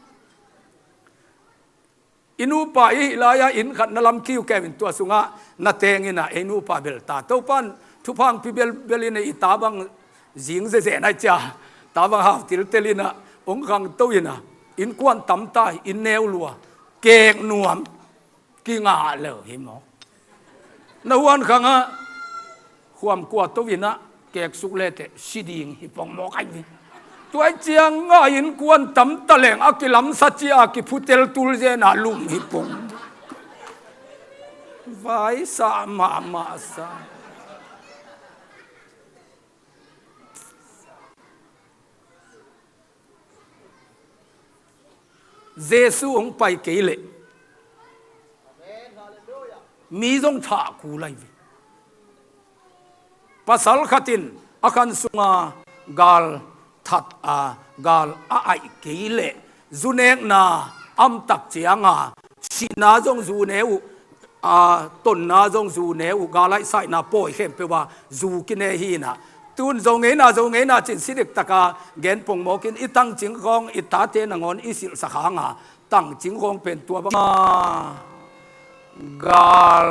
I nupa i hih lai-a inn khat na lam kiu kei un, tua sungah na teng in ah ei nupa bel ta, Topa'n thupha hong pia belbel in ah i ta bang zing zezen ahih ciang, ta bang hau tiltel in ah hong khangto in ah, innkuan tam ta, inn neu lua, kek nuam, kingah lo hi mawk. Na huan khangah khuam kua to in ah kek suk leteh si ding hi pongmawk ahi ve. Tua ahih ciangah innkuan tam ta leng a kilamsa cia kiphutel tul zen a lum hi pong. Vaisah mahmah sa. Jesu hong pai kei leh mi zong thah kul ahi ve. Pasal khat in a khan sunga gal that a, gal a aih kei leh, zu nekna a om tak cianga sihna zong zu ne uh, a, tonna zong zu ne uh, gal aihsakna pawi khempeuh a zu kine hi in ah. Tun zo ngeina, zo ngeina ci-in si diktak a gen pongmawk in, i tangcing khawng, i tate nangawn i silhsak hang a, tangcing khawng pen tua banga gal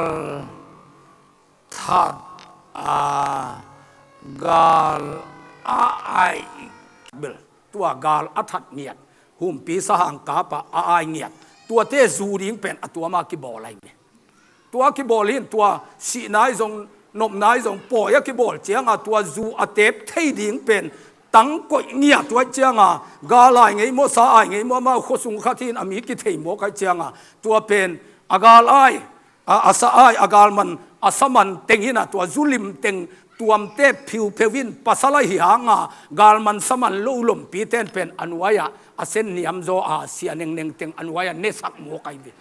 that a, gal a aih bel, tua gal a that ngiat, humpi sahang kap a a aih ngiat, tuate zu ding pen a tua mah kibawl ahi ve. Tua kibawl hi in, tua sihna aih zong Nopna i zong pawi a kibawl cianga tua zu a tep thei ding pen tangkoih ngiat uh ahih cianga, gal ai ngei maw, sa ai ngei maw, amau khuasung khat hi-in a mi kithei mawk ahih cianga, tua pen a gal ai, a, a sa ai, a galman, a saman teng hi-in ah, tua zu lim teng tuamte phiupheu in, pasal ahi hanga galman saman lo lompite in pen a nuai-ah a sen niamzaw a sia nengneng teng a nuai-ah nesak mawk ahi ve.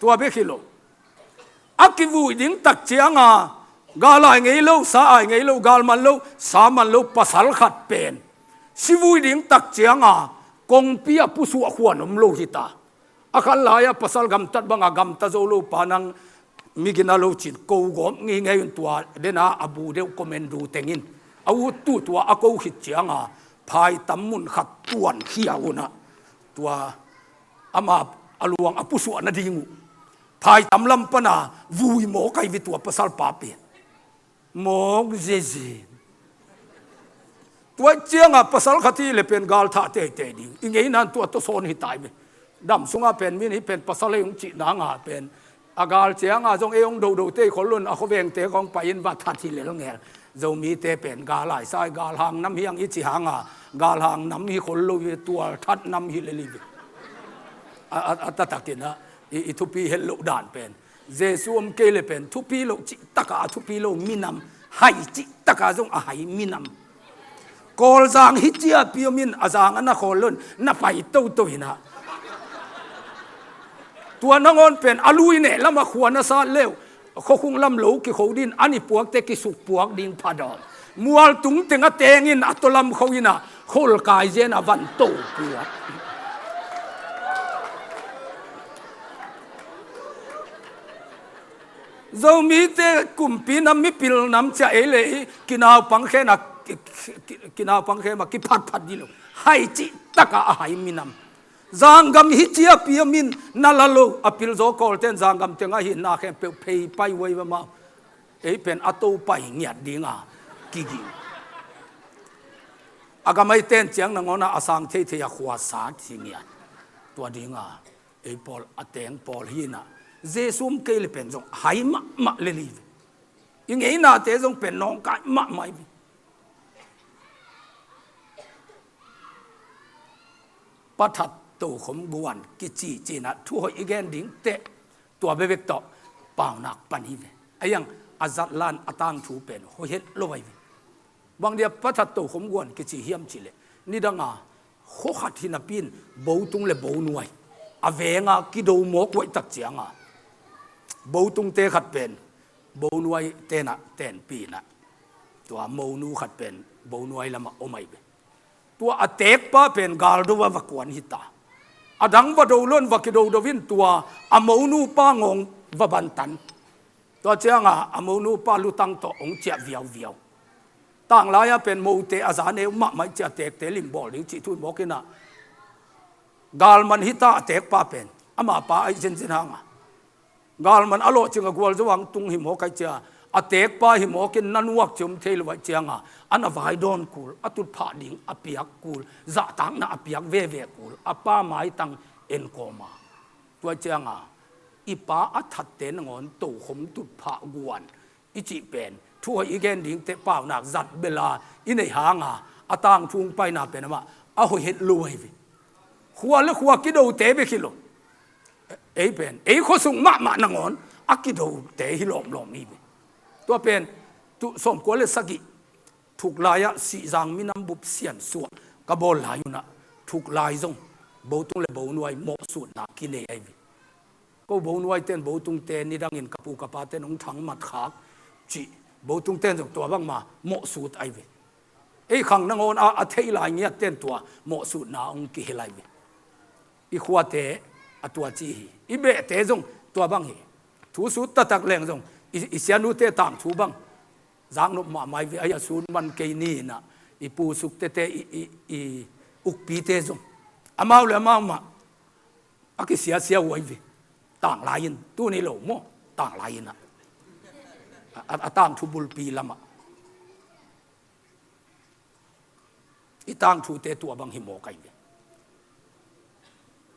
Tua bek hi lo. A kivui ding tak cianga, gal ai ngei lo, sa ai ngei lo, galman lo, saman lo pasal khat pen sivui ding tak cianga kongpi a pusuah khuan om lo hi ta. A khan lai-a pasal gamtat banga gamta zo lo pa nang migina lo cin ko gawp ngingei un, tua dena a bu deuh komendu tengin a ut tu tua a ko khit cianga phaitam mun khat tuan khia un ah, tua ama a luang a pusuah nading uh phaitam lam pana vui mawk ahi ve tua pasal pa pen. Mawk zizi. Tua cianga pasal khat hi le pen gal thah teitei ding. I ngeina in tua tawsawn hi tai ve. Dam sunga pen min hi pen pasal ei hong cih nanga pen a gal cianga zong ei hong dodo tei khol lo in, a khuavengte khawng pai in va that hi lel ngel. Zomite pen gal ai sa ai, gal hang nam hi hang i ci hanga gal hang nam hi khol lo hi, tual that nam hi lel hi ve. A, a, a taktakin ah i, i thupi het loh dan pen Jesu om kei le pen thupi loh cihtaka a thupi lo minam, hai cihtaka zong a hai minam. Kawlzang hi ciapi om in, a zang a na khawl lo in na pai toto in ah, tua nangawn pen a lui neh lamah khua na sat leu, khuakhung lam lo kikho din, a ni puakte kisuk puak ding phadawm. Mual tung teng a tengin a tawlam kho in ah kholkai zen a van to puak. Zomite kumpi nam, mipil nam ciah ei le ei kinaupang khen a, ki, ki, kinaupang khen a kiphatphat dih lo. Hai cihtaka a hai minam. Zanggam hi ciapi om in na la lo, a pilzaw Kawlten zanggam teng ahi na khempeuh phei pai huai va mau. Ei pen a to pai ngiat dinga kiging. A gam ahi ten ciang nangawn ah a sang theithei a khua sat hi ngiat. Tua dinga ei pawl a teng pawl hi-in ah Jesu om kei le pen zong hai mahmah lel hi ve. I ngeinate zong pen nawngkai mahmah hi ve. Pathat tokhom guan kici ci-in ah thu hoih i gen ding teh tua bekbek tawh paunak pan hi ve. A iang a zatlan a tangthu pen hoih het lo ahi ve. Bang dia pathat tokhom guan kici hiam cih leh, nidanga khua khat hi napi in botung le bonuai a venga kido mawk huai tak cianga botungte khat pen bonuai tenah tenpih in ah, tua monu khat pen bonuai lamah om ahi ve. Tua a teekpa pen galdo a va kuan hi ta. A dang va do lo in va kidodo in tua a monupa ngawng va bantan. Tua cianga a monupa lutang tawh hong ciah viauviau. Tanglai-a pen mote a za neu mahmah i ciah teekte limbawl ding cih thu hi mawk in ah, galman hi ta a teekpa pen, amapa ahi zenzen hanga galman a lawhcing a gualzo hang tung hi mawk ahi cia, a teekpa hi mawk in na nuak ci om thei lo ahi cianga a na vai dawn kul, a tutphah ding a piak kul, zahtakna a piak veve kul, a pa maitang en kawma. Tua cianga i pa a thatte nangawn tokhom tutphah guan i cih pen thu hoih i gen ding teh paunak zat bela i neih hanga a tangthu hong paina pen amah a hoih het lo ahi ve. Khua le khua kidote bek hi lo. Ei pen ei khuasung mahmah nangawn a kidote hi lawmlawm hi ve. Tua pen tu sawmkua le sagih thuklai-ah Sihzang minam bup siansuah ka bawl lai un ah thuklai zong botung le bonuai mawhsutna kinei ahi ve. Ko bonuaiten botungte nidangin ka pu ka paten hong thangmat khak cih botungten zong tua bangma mawhsut ahi ve. Ei khang nangawn a, a thei lai ngiatten tua mawhsutna hong kihel ahi ve. I khuate a tua ci hi. I behte zong tua bang hi. Thu sut taktak leng zong i, i sianute tangthu bang zaknop mahmah hi ve. Ahi a sun man kei ni in ah i pu suk tete, i, i, i ukpite zong amau le amau mah a kisiasia huai ve. Tanglai in, tuni lo maw, tanglai in ah a, a, a tangthu bulpi lamah i tangthute tua bang hi mawk ahi ve.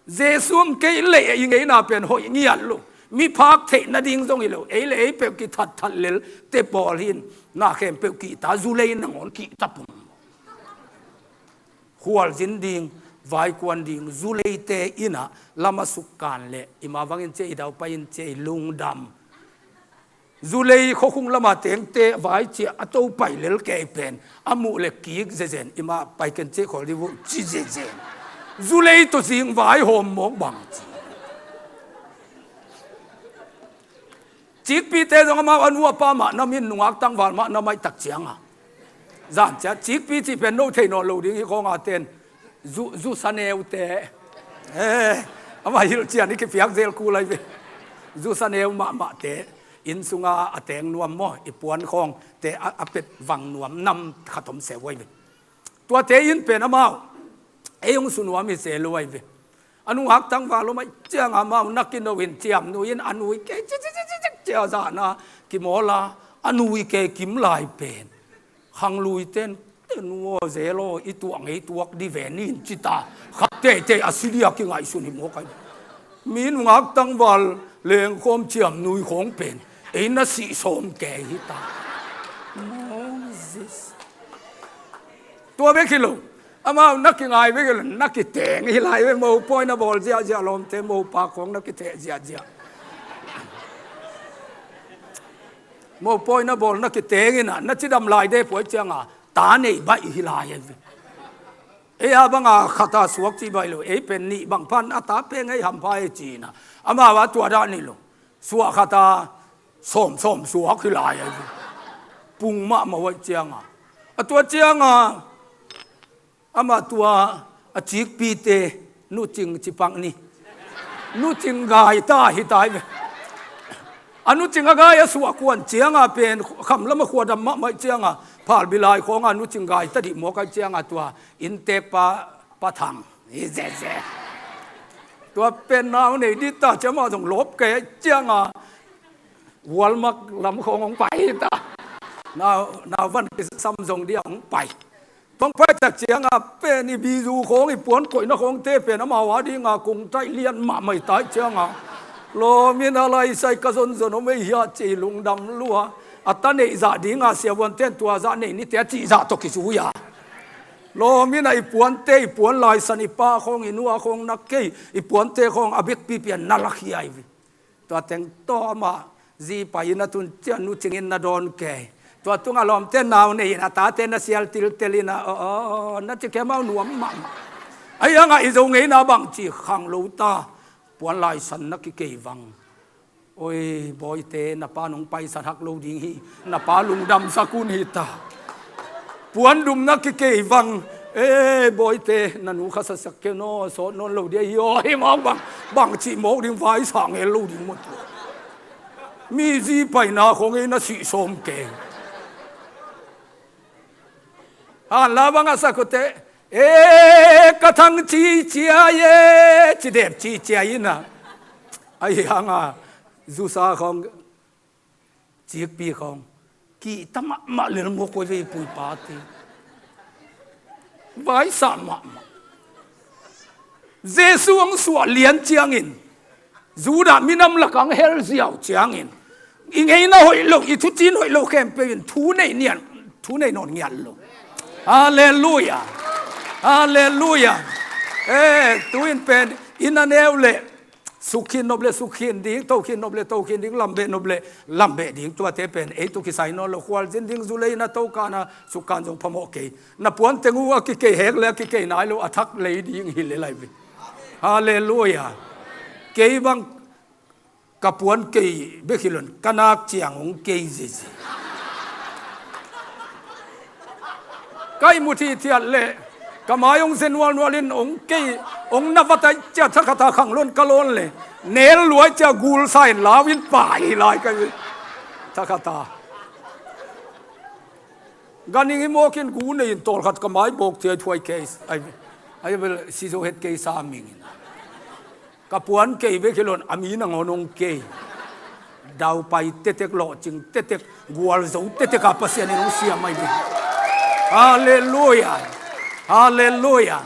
Jesu om kei leh i ngeina pen hoih ngiat lo. Mi phak theih nading zong hi lo, ei le ei peuh kithat that lel te pawl hin, na khempeuh kihta, zulei nangawn kihta pum. Khualzin ding, vaikuan ding, zuleite innah lam a sukkan le i ma vangin cia i daupai in cia i lungdam. Zulei khuakhung lama tengte vai cia a to pai lel kei pen a muh le kik zezen, i ma pai ken cia khawl dih vuh ci zezen. Zulei tawh zing vai hawm mawk bang ci. Cikpite zong amau a nu a pa mah nam in nungak tangval mah na maihtak cianga zan cia cikpi cih pen no thei nawn lo ding hi khawnga ten zu, zu saneute. Eh, amah hilh cian i kipiak zel kul ai ve. Zu saneu mahmahte inn sunga a teng nuam maw, i puan khawngte a, a pet vang nuam nam khat om se uai ve. Tuate in pen amau ei hong su nuam hi se lo ai ve. A nungak tangval om ai cianga amau na kino in ciamnu in a nui ke ci ci ci ci ci cia zahna kimawla a nui ke kim lai pen khangluiten te nu aw zel aw i tuak ngei tuak di ve nin cita khat teitei a sidia kingaihsun hi mawk ai. Mi nungak tangval lengkhawm ciamnui khawng pen ei na sih sawm ke hita. Moses. Tua bek hi lo. Amau na kingai bek hi lo, na kiteng hi lai ve, mopawi na bawl ziahziah lawmte, mopa khawng na kiteh ziahziah. Mopawi na bawl na kiteng ina, na cidam lai de puai cianga ta nei baih hi lai ve. Ei a banga khata suak ci baih lo, ei pen nih bang pan a ta peng ei hampha ei cina. Amau a tua dah nih lo. Suah khata sawm sawm suak hi lai ai. Pung mahmah uaih cianga a tua cianga amah tua a cikpite nucing cipak ni nucing gaita hi tai ve. A nucing a gai a suah kuan cianga pen khamlam a khuadam mahmah cianga phalbilai khawnga nucing gaita dih mawk ai cianga tua inntek pa pathang hi zeze. Tua pen nau nei dita ciama zong lop kei cianga Walmart lam khawng hong pai ta. Nau, nau van kisam zong dia hong pai. Tuang pai tak cianga pen i bizu khawng i puan koihna khawngte pen amau a dinga kung taih lian mahmai tai cianga lawmin a laisai ka zonzon om ei hia ci lungdam lua. A ta neih zah dinga siavuanten tua zah neih nite a cih zah tawh kizuia. Lawmin a i puante i puan laisan i pa khawng i nua khawng na kei i puante khawng a bekpipi a na lakhia i vi. Tua teng tawh amah zi pai in a tun cian nu cingin na dawn kei. Tua tungah lawmte nau nei in a tate na sial tiltel in a aw na ci kei amau nuam mahmah. Ahi hangah i zo ngeina bang ci khang lo ta. Puan laisan na kikei vang. Oi bawite na pa nong paisan hak lo ding hi. Na pa lungdamsak un hi ta. Puan dum na kikei vang. E bawite na nu khasasak kei naw sawt nawn lo dia hi aw hi mawk bang. Bang cih mawk ding vai sang el lo ding mawt. Mi zi paina khawng ei na sih sawm kei. Hanla bangah sakute e ka thang cicia ye cidep cicia ina. Ahi hanga zusa khawng cikpi khawng kihta mahmah lelmuak kua vei puipa ti. Vaisa mahmah. Jesu ang suah lian ciangin Judah minam lakang hel ziau ciangin i ngeina hoih lo i thucin hoih lo khempeuh in thu nei nian thu nei nawn ngiat lo. Halleluia. Halleluia. E tuin pen inn a neu le sukhin nop le sukhin ding tokhin nop le tokhin ding lambeh nop le lambeh ding tuate pen ei tu kisai nawn lo khualzin ding zu lei na tokana sukkan zong phamawh kei. Na puan teng uh a kikei hek le a kikei nai lo a thak lei ding hi le lai ve. Halleluia. Kei bang ka puan kei bek hi lon ka nak ciang hong kei zizi. Ka ihmut hithiat le ka mai hong ze nualnual in hong kei hong na vatai cia thakhata khang lon ka lawn le nel luai cia gul sa in lau in pai hi lai ka thakhata. Ganing i mawkin gu nei in tawlkhat ka mai bawk cia i thuai kei ai ai bel sizo het kei sa mingin. Ka puan kei bek hi lon a mi nangawn hong kei. Daupai tetek lawhcing tetek gualzo tetek a Pasian in hong siam ai ding. Halleluia. Halleluia.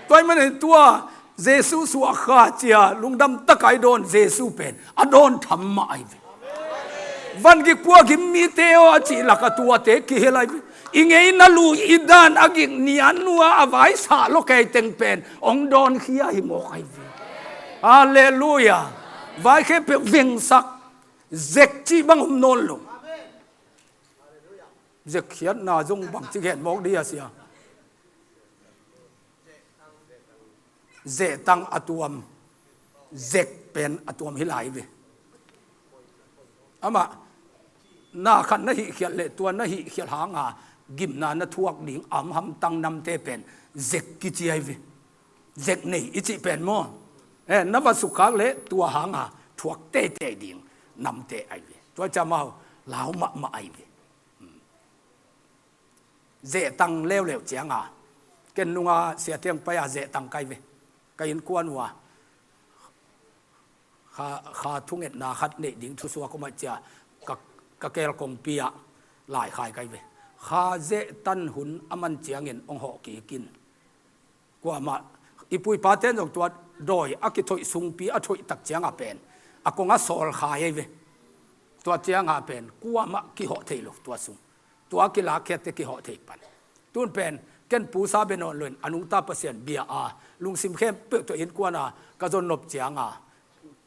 Tuai manin tua Jesu suah kha cia lungdam taka i dawn Jesu pen a dawn tham mah ahi ve. Van gik pua gim mite aw a cih laka tuate kihel ahi ve. I ngeina lui i dan a gik nian nua a vaisah lo kei teng pen hong dawnkhia hi mawk ahi ve. Halleluia. Vai khempeuh vengsak, zek cih bang om nawn lo. Zekkhiatna zong bangci gen mawk dih a sia. Zehtang a tuam, zek pen a tuam hi lai ve. Amah na khat na hihkhiat le tua na hihkhiat hanga gimna na thuak ding a om hamtang namte pen zek kici ahi ve. Zek nei i cih pen maw? Eh, na va sukkhak le tua hanga thuak teitei ding namte ahi ve. Tua ciang amau lau mahmah ahi ve. Zehtang leuleu cianga ken nunga Sia Tiang pai-a zehtang kai ve. Ka innkuan uh a kha, kha thungetna khat neih ding thusuak om ahih cia ka, ka keel kongpi ah laikhai kai ve. Kha zehtan hun a man ciangin hong hawh kik in. Kuamah i pu i pate in zong tua dawi a kithoih sungpi a thoih tak cianga pen a kong a sawl khai ahi ve. Tua cianga pen kuamah kihawh thei lo tua sung. Tua a kilakkhiatte kihawh thei pan. Tun pen ken pusa bia nawn loin a nungta Pasian bia a lungsim khempeuh tawh innkuana ka zon nop cianga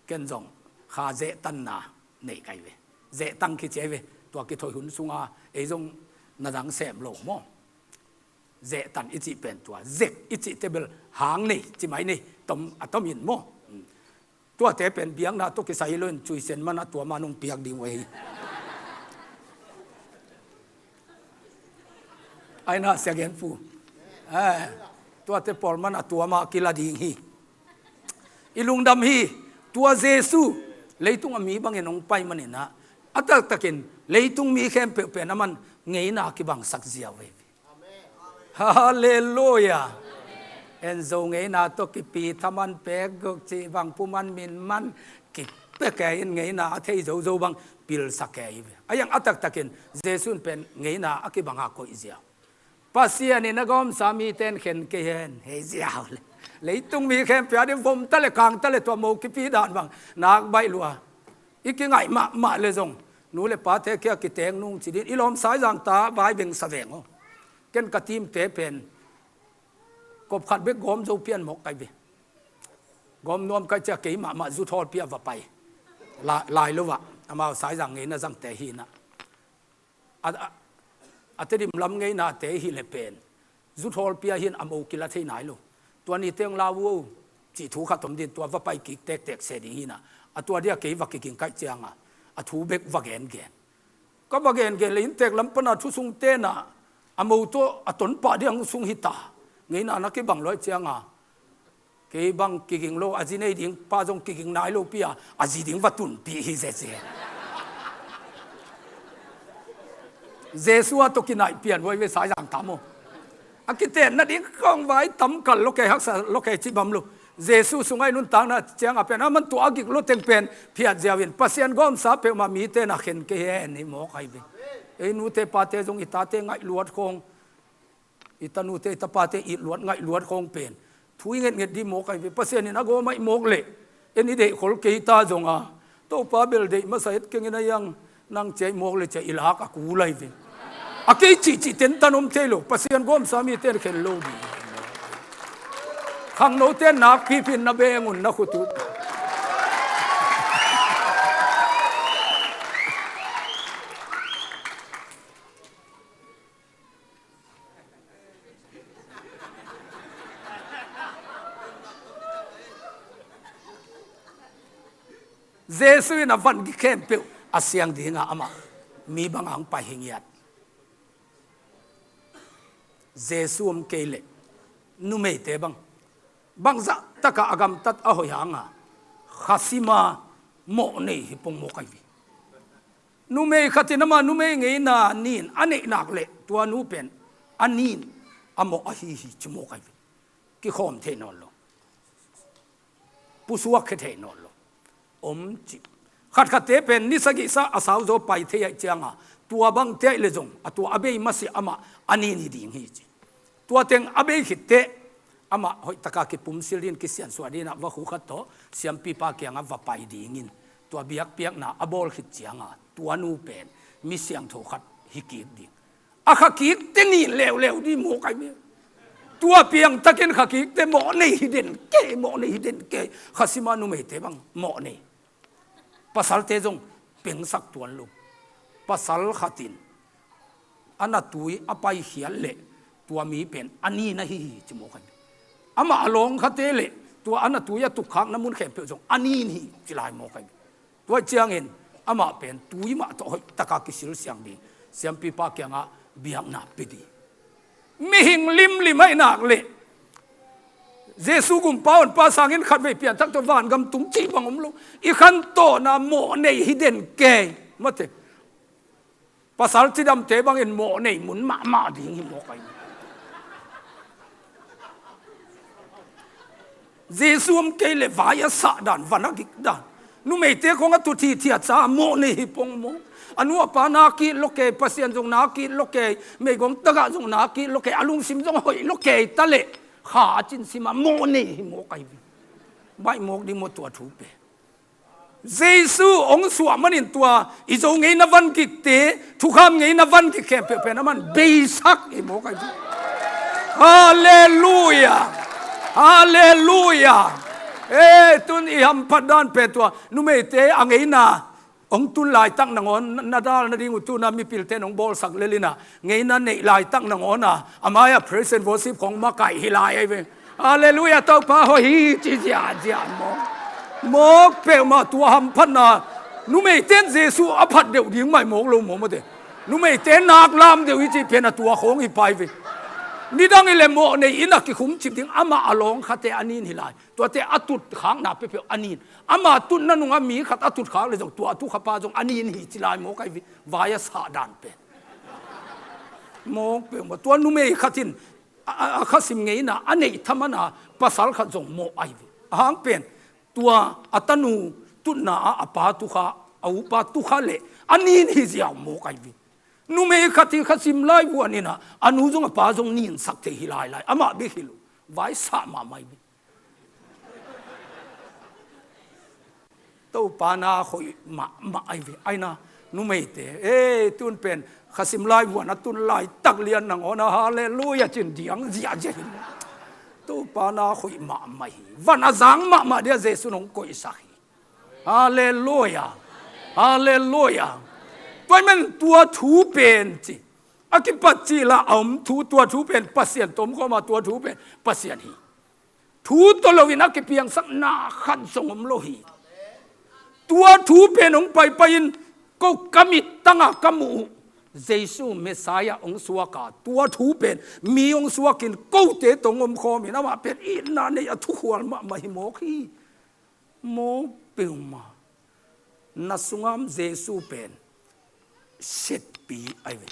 ken zong kha zehtanna nei kai ve. Zehtang kici ahi ve. Tua kithoih hun sunga ei zong na dang sem lo maw? Zehtan i cih pen tua zek i cih tebel hang nei ci mai nei, tom a tom in maw? Tuate pen biakna tawh kisai hi loin cuisen man a tuama nong piak ding uh ahi. Aina Sia Gen Pu, eh, tuate pawl man a tuama kila ding hi. I lungdam hi. Tua Jesu leitung a mi bangin hong pai maninah a taktakin leitung mi khempeuh pen a man ngeina kibangsak ziau ve. Halleluia. En zo ngeina tawh kipi thaman pek guk cih bang puman min man kipia kei in ngeina a thei zozo bang pilsak kei ve. A yang a taktakin Jesu in pen ngeina a kibanga koih ziau. Pasian in a gawmsa mite in khen kei hen hei ziau le. Leitung mi khempeuh a ding vom ta le kang ta le tua mo kipi dan bang nak baih lua. I kingaih mahmah le zong nu le pate kia kiteng nung ci din i lawm Saizang ta vai bengsa veng aw. Ken ka teamte pen kop khat bek gawm zo pian mawk kai ve. Gawm nuam kai cia kei mahmah zuthawl pia va pai. La-, lai lo ah amau Saizang ngeina zangte hinah. A, a, a Tedim lam ngeinate hi le pen zuthawl pia hin a mo kila thei nai lo. Tua ni teng lau uh cih thu khat om din tua va pai kik tektek se ding hinah. A tua dia kei va kiging kaih cianga a thu bek va gengen. Ka va gengen le inntek lam pana thusung tenah a mo tawh a tonpah diang sung hita. Ngeina na kibang luai cianga kei bang kiging lo, a zi nei ding pa zong kiging nai lo pia, a zi ding va tunpih hi zeze. Jesu a tawh kinaih pian huai ve Saizang tam aw. A kiten nading kong vai tam kal lo kei haksa lo kei cibam lo. Jesu sungah i nuntakna cianga pen a man tua a gik lo teng pen phiat ziau in Pasian gawmsa peuhmah mite na khen kei hen hi mawk ahi ve. Ei nute pate zong i tate ngaih luat khawng i tanute i tapate it luat ngaih luat khawng pen thu i ngetnget dih mawk ahi ve. Pasian in a gawm aih mawk leh en i deih khol kei ta zonga Topa bel deih masa et kengin a iang nang ciaih mawk le ciah i lak a kul ahi ve. A kei cihcih tentan om thei lo Pasian gawmsa mite in khen lo dih. Khangnote nakpipin na beng un na khut uh. Jesu in a van gik khempeuh a siang dinga amah mi banga hong pai hi ngiat. Jesu om kei leh numeite bang bangzah taka a gamtat a hoih hanga khasima mawh nei hi pongmawk ahi ve. Numei khatin ama numei ngeina nin a neih nak leh tua nu pen a nin a mawh ahi hi ci mawk ahi ve. Kikhawm thei nawn lo. Pusuak khia thei nawn lo. Om cih khatkhatte pen ni sagihsa a sauzaw pai thei aih cianga tua bangte aih le zong a tua a bei masiah amah a nin hi ding hi ci. Tua teng a bei khitteh Amah hoihtaka kipumsil dingin, kisiansuah dingin ah vakhu khat tawh siampipa kiangah va pai dingin tua biakpiakna a bawl khit cianga tua nu pen mi siangtho khat hi kik ding. A khakikte nin leuleu ding mawk ai ve. Tua piangtakin khakikte mawhnei hi den kei, mawhnei hi den kei. Khasima numeite bang mawhnei. Pasalte zong pengsak tuan lo. Pasal khatin a natui a paikhiat leh tua mi pen a nin ahi hi ci mawk ai ve. Amah a lawng khate leh tua a natui a tukkhakna mun khempeuh zong a nin hi ci lai mawk ai ve. Tua ciangin amah pen tui mah tawh hoihtaka kisilsiang ding siampipa kiangah biakna pia ding. Mihing limlim ahi nak leh Jesu gumpa honpa sangin khatvei pianthak tawh vangam tung cih bang om lo. I khantawnna mawhnei hi den kei. Mate. Pasal cidamte bangin mawhnei mun mahmah ding hi mawk ai. Jesu om kei leh vai a sah dan, van a gik dan. Numeite khong a tut hi thiatsa mawhnei hi pong maw. A nu a pa na kih lo kei, Pasian zong na kih lo kei, meigong tagah zong na kih lo kei, a lungsim zong hoih lo kei ta leh kha a cin sima mawhnei hi mawk ai ve. Baih mawk ding maw tua thu pen. Jesu hong suah manin tua i Zo ngeina van gikte, thukham ngeina van gik khempeuh pen aman beisak hi mawk ai ve. Halleluia. Halleluia. E, tun i hamphat dan pen tua numeite a ngeina hong tun laitak nangawn na dal nading uh tuna mipilte nong bawlsak lel inah ngeina neih laitak nangawn a, a mai-ah praise and worship khong makaih hi lai ai ve. Halleluia, Topa hoih hi ci ziahziah maw. Mawk peuhmah tua hamphatna. Numeite in Jesu a phat deuh ding mai mawk lo maw mate. Numeite nak lam deuh hi cih pen a tua khawng hi pai ve. Nidang hi leh mawhnei in a kikhum cip ding, amah a lawng khate a nin hi lai. Tuate a tutkhakna peuhpeuh a nin. Ama tutna nungah mi khat a tutkhak leh zong tua a tukhapa zong a nin hi ci lai mawk ai ve. Vai a sah dan pen. Mawk peuhmah tua numei khat in a, a, a khasim ngeina a neih thaman a pasal khat zong mawh ai ve. A hang pen tua a tanu tutna ah a pa tukha, a upa tukha leh a nin hi ziau mawk ai ve. Numei khat hi khasim lai vuan inah a nu zong a pa zong ninsak thei hi lailai. Amah bek hi lo. Vai sah mahmah ai ve. Topa na hoih mahmah ai ve. Aina numeite, e, tun pen khasim lai vuan a tun laitak lian nangawn a halleluia cin diang ziahziah hi. Topa na hoih mahmah hi. Van a zang mahmah dia Jesu nong koihsak hi. Halleluia. Halleluia. Tua ahih man tua thu pen ci a kipat cih la a om thu, tua thu pen Pasian tom khawma, tua thu pen Pasian hi. Thu tawh loin a kipiangsak na khat zong om lo hi. Tua thu pen hong paipai in ko ka mittangah ka muh uh Jesu Messiah hong suak a, tua thu pen mi hong suakin kote tawh hong omkhawmin amah pen itna nei a thukhual mahmah hi mawk hi. Mawk peuhmah. Na sungah Jesu pen setpi ai ve.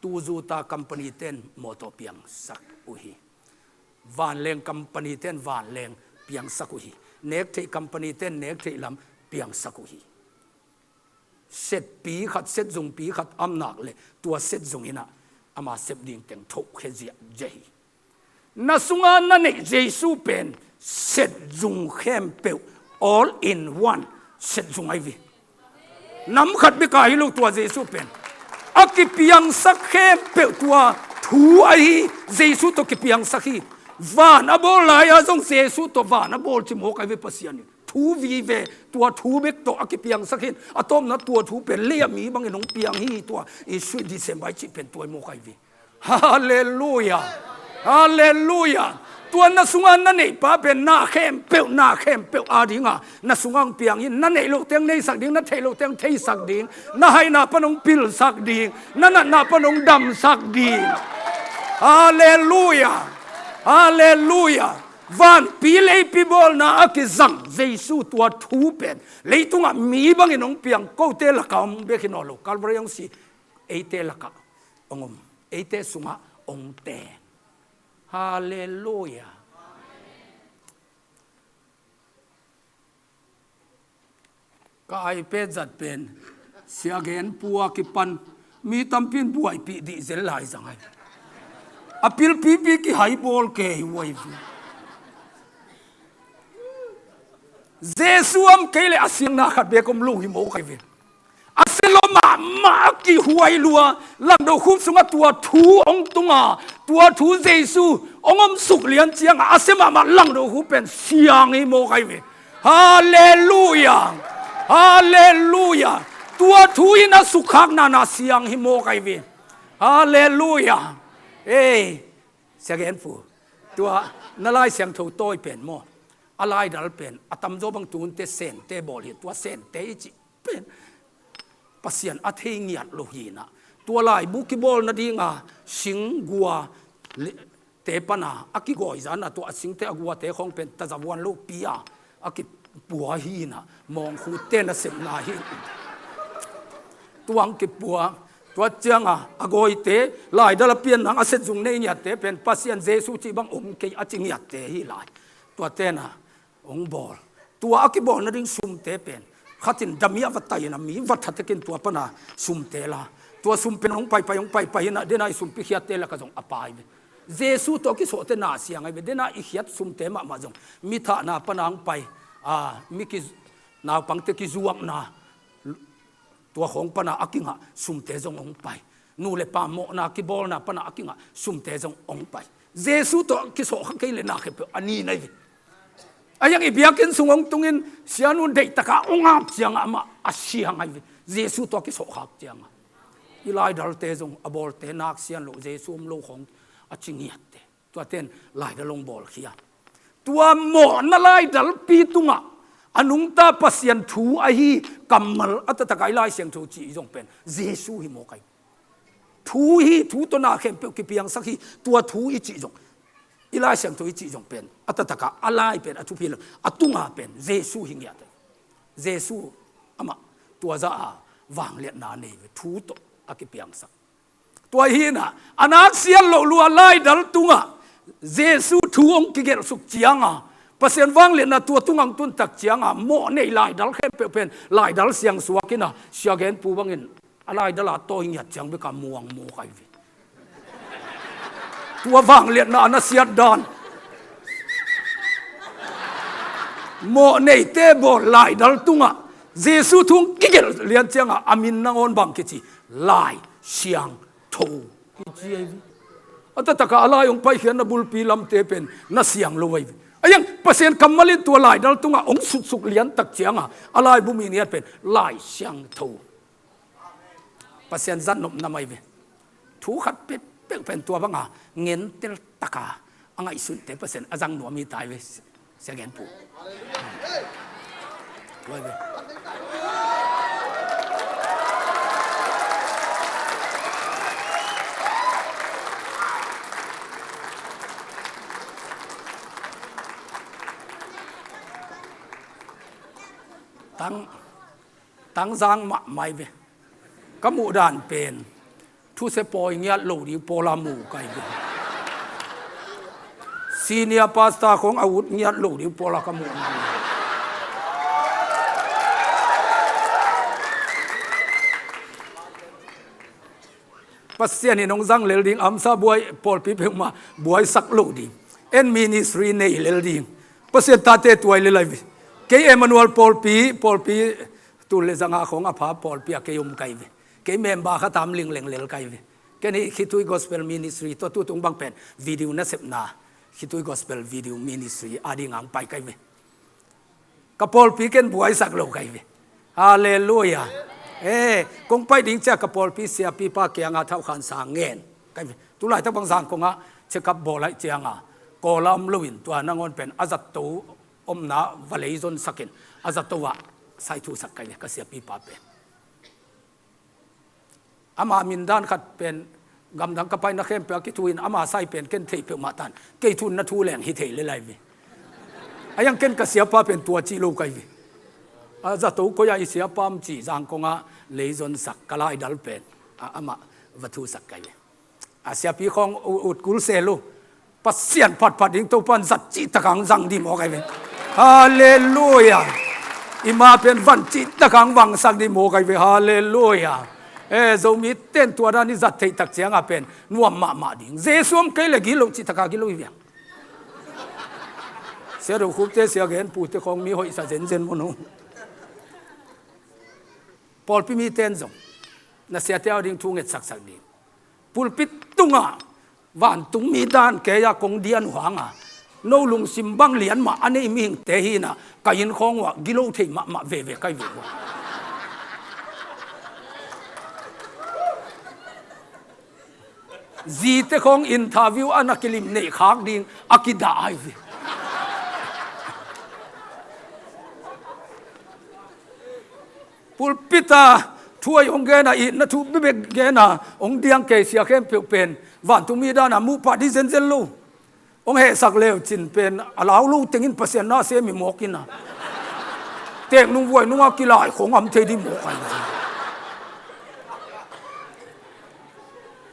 Tuzuta company ten mawtaw piangsak uh hi. Vanleng company ten vanleng piangsak uh hi. Nektheih company ten nektheih lam piangsak uh hi. Setpi khat, setzungpi khat a om nak leh tua setzung inah ama sep ding teng thohkhia ziahziah hi. Na sunga na neih Jesu pen setzung khempeuh all in one setzung ai ve. Nam khat bek a hi lo tua Jesu pen. A kipiangsak khempeuh tua thu ahi, Jesu tawh kipiangsak hi. Van a bawl lai-a zong Jesu tawh van a bawl ci mawk ai ve Pasian in. Thu vive, tua thu bek tawh a kipiangsak hi. A tawpna tua thu pen lei-ah mi bangin hong piang hi tua i sweet December i cih pen tua hi mawk ai ve. Halleluia. Halleluia. Tua na sunga na neihpa pen na khempeuh, na khempeuh a dinga na sunga hong piang hi. Na neih loh teng neisak ding, na theih loh teng theisak ding, na haina pan hong pilsak ding, na natna pan hong damsak ding. Halleluia. Halleluia. Vanpi leipi bawlna a kizang Jesu tua thu pen leitungah mi bangin hong piang, kote lakah hong bek hi nawn lo, Calvary hong si eite lakah hong om, eite sungah hong teng. Halleluia. Ka iPad zat pen Sia Gen Pu a kipan mi tampi in buaipih dih zel lai zang ai. A pilpipi kihaibawl kei uh ahi ve. Jesu om kei leh a siangna khat beek om lo hi mawk ahi ve. A sia lua mahmah a kihuai lua, langdo khup sungah tua thu hong tunga, tua thu Jesu hong om suk lian ciangah a sia mahmah langdo khup pen siang hi mawk ahi ve. Halleluia. Halleluia. Tua thu in a sukkhakna na siang hi mawk ahi ve. Halleluia. Ei, Sia Gen Pu, tua na Lai Siangtho tawi pen maw, a laidal pen a tamzaw bang tunte sente bawl hi, tua sente i cih pen Pasian a thei ngiat lo hi na. Tua laibu kibawl nadinga singgua te pana a kigawi zana tua a singte a guate khawng pen tazavuan lopi a a kipua hi na, mawngkhute nasepna hi. Tuang kipua, tua cianga a gawite laidal a pian nang a setzung nei ngiatte pen Pasian Jesu cih bang om kei a ci ngiatte hi lai. Tua tena hong bawl. Tua a kibawl nading sumte pen khatin dami a va taina mi va thatekin tua pana sumte la. Tua sum pen hong paipai hong paipai hina dena i sumpi khiatte laka zong a pai ve. Jesu tawh kisawhte na siang ahi ve. Dena i khiat sumte mahmah zong mi thahna pana hong pai, a, mi ki, naupangte kizuakna tua khawng pana a kingah sumte zong hong pai. Nu le pa mawhna kibawlna pana a kingah sumte zong hong pai. Jesu tawh kisawh kha kei le na khempeuh a nin ahi ve. A yang i biakinn sung hong tungin sianu deihtaka hong ap ciangah amah a siang ahi ve. Jesu tawh kisawh khak ciangah i laidalte zong a bawlte nak sian lo, Jesu om lo khawng a ci ngiatte. Tuaten laidal hong bawlkhia. Tua mawhna laidalpi tungah a nungta Pasian thu ahi kammal a taktak a i Lai Siangtho cih zong pen Jesu hi mawk ahi. Thu hi, thu tawh na khempeuh kipiangsak hi, tua thu i cih zong, i Lai Siangtho i cih zong pen a taktak a, a lai pen a thupi lo, a tunga pen Jesu hi ngiat ahi. Jesu amah tua za a vangliatna nei ve, thu tawh a kipiangsak. Tua hi na, a nak siat loh lua laidal tungah Jesu thu hong kigelh suk cianga Pasian vangliatna tua tungah hong tuntak cianga mawh nei laidal khempeuh pen laidal siangsuak hi na, Sia Gen Pu bangin a laidal a tawi ngiat ciang beka muang mawk ahi ve. Tua vangliatna a na siat dan. Mawh neite bawl laidal tungah Jesu thu hong kigelh lian cianga a min nangawn bang kici, Lai Siangtho kici ahi ve. A taktak a a lai hong paikhiatna bulpi lamte pen na siang lo ahi ve. A yang Pasian kammal in tua laidal tungah hong suksuk liantak cianga a laibu min ngiat pen Lai Siangtho. Pasian zat nopna mai ve. Thu khat pekpek pen tua banga ngentel taka a ngaihsunte Pasian a zang nuam hi tai ve. Sia Gen Pu. Tua hi ve. Tang, tangzang mahmah hi ve. Ka muh dan pen thusia pawi ngiat lo ding pawla mu kai ve. Senior pastor khong a ut ngiat lo ding pawla ka muh dan. Pasian in hong zang lel ding, amsa buai pawlpi peuhmah buaisak lo ding. En ministry nei lel ding. Pasian tate tuai lel ahi ve. Kei Emmanuel pawlpi, pawlpi tul le zanga khong a pha pawlpi a kei om kai ve. Kei member khat am lingleng lel kai ve. Ken hih Khitui Gospel Ministry tawh tutung bang pen video nasepna Khitui Gospel Video Ministry a ding ang pai kai ve. Ka pawlpi ken buaisak lo kai ve. Halleluia. Eh, kong pai ding cia ka pawlpi siapipa kianga thauhkhansa ngen kai ve. Tulaitak bang Zangkongah check up bawl aih cianga kawla om loin tua nangawn pen a zato omna va leizonsakin a zato ah saithusak kai ve ka siapipa pen. Ama mindan khat pen gamdang ka paina khempeuh a kithuin ama sai pen ken theih peuhmah tan. Kei thun na thu leng hi thei lel ahi ve. A yang ken ka siapa pen tua cih lo kai ve. A zato koi-ah i siapa om cih Zangkongah leizonsak ka laidal pen a amah va thusak kai ve. A siapi khong u-, ut kul sel uh. Pasian phatphat ding Topan zat cihtakang zang dih mawk ahi ve. Halleluia. I ma pen van cihtakang vangsak dih mawk ahi ve. Halleluia. Eh, Zomi ten tua dan i zat theih tak ciangah pen nuam mahmah ding. Jesu om kei le gilo cih taka gilo hi viang. Sia Do Khup te, Sia Gen Pu te khawng mi hoihsa zenzen maw no. Pawlpi mi ten zong na siate au ding thu ngetsaksak ding. Pulpit tungah vantungmi dan kei-a kong dian uh hanga no lungsim bang lian mah a nei mihingte hi inah ka inn khawng uah gilo thei mahmah veve kai ve uh. Zite khawng interview a na kilim neih khak ding a kidah ai ve. Pulpit a thu a hong gen a, itna thu bebek gen a hong diang kei sia khempeuh pen vantungmi dan a muh pah dih zenzen lo. Hong hehsak leu cin pen a lau lo tengin Pasian na sem hi mawk inah, teek nung vuai nungah kilai khong am thei dih mawk ai.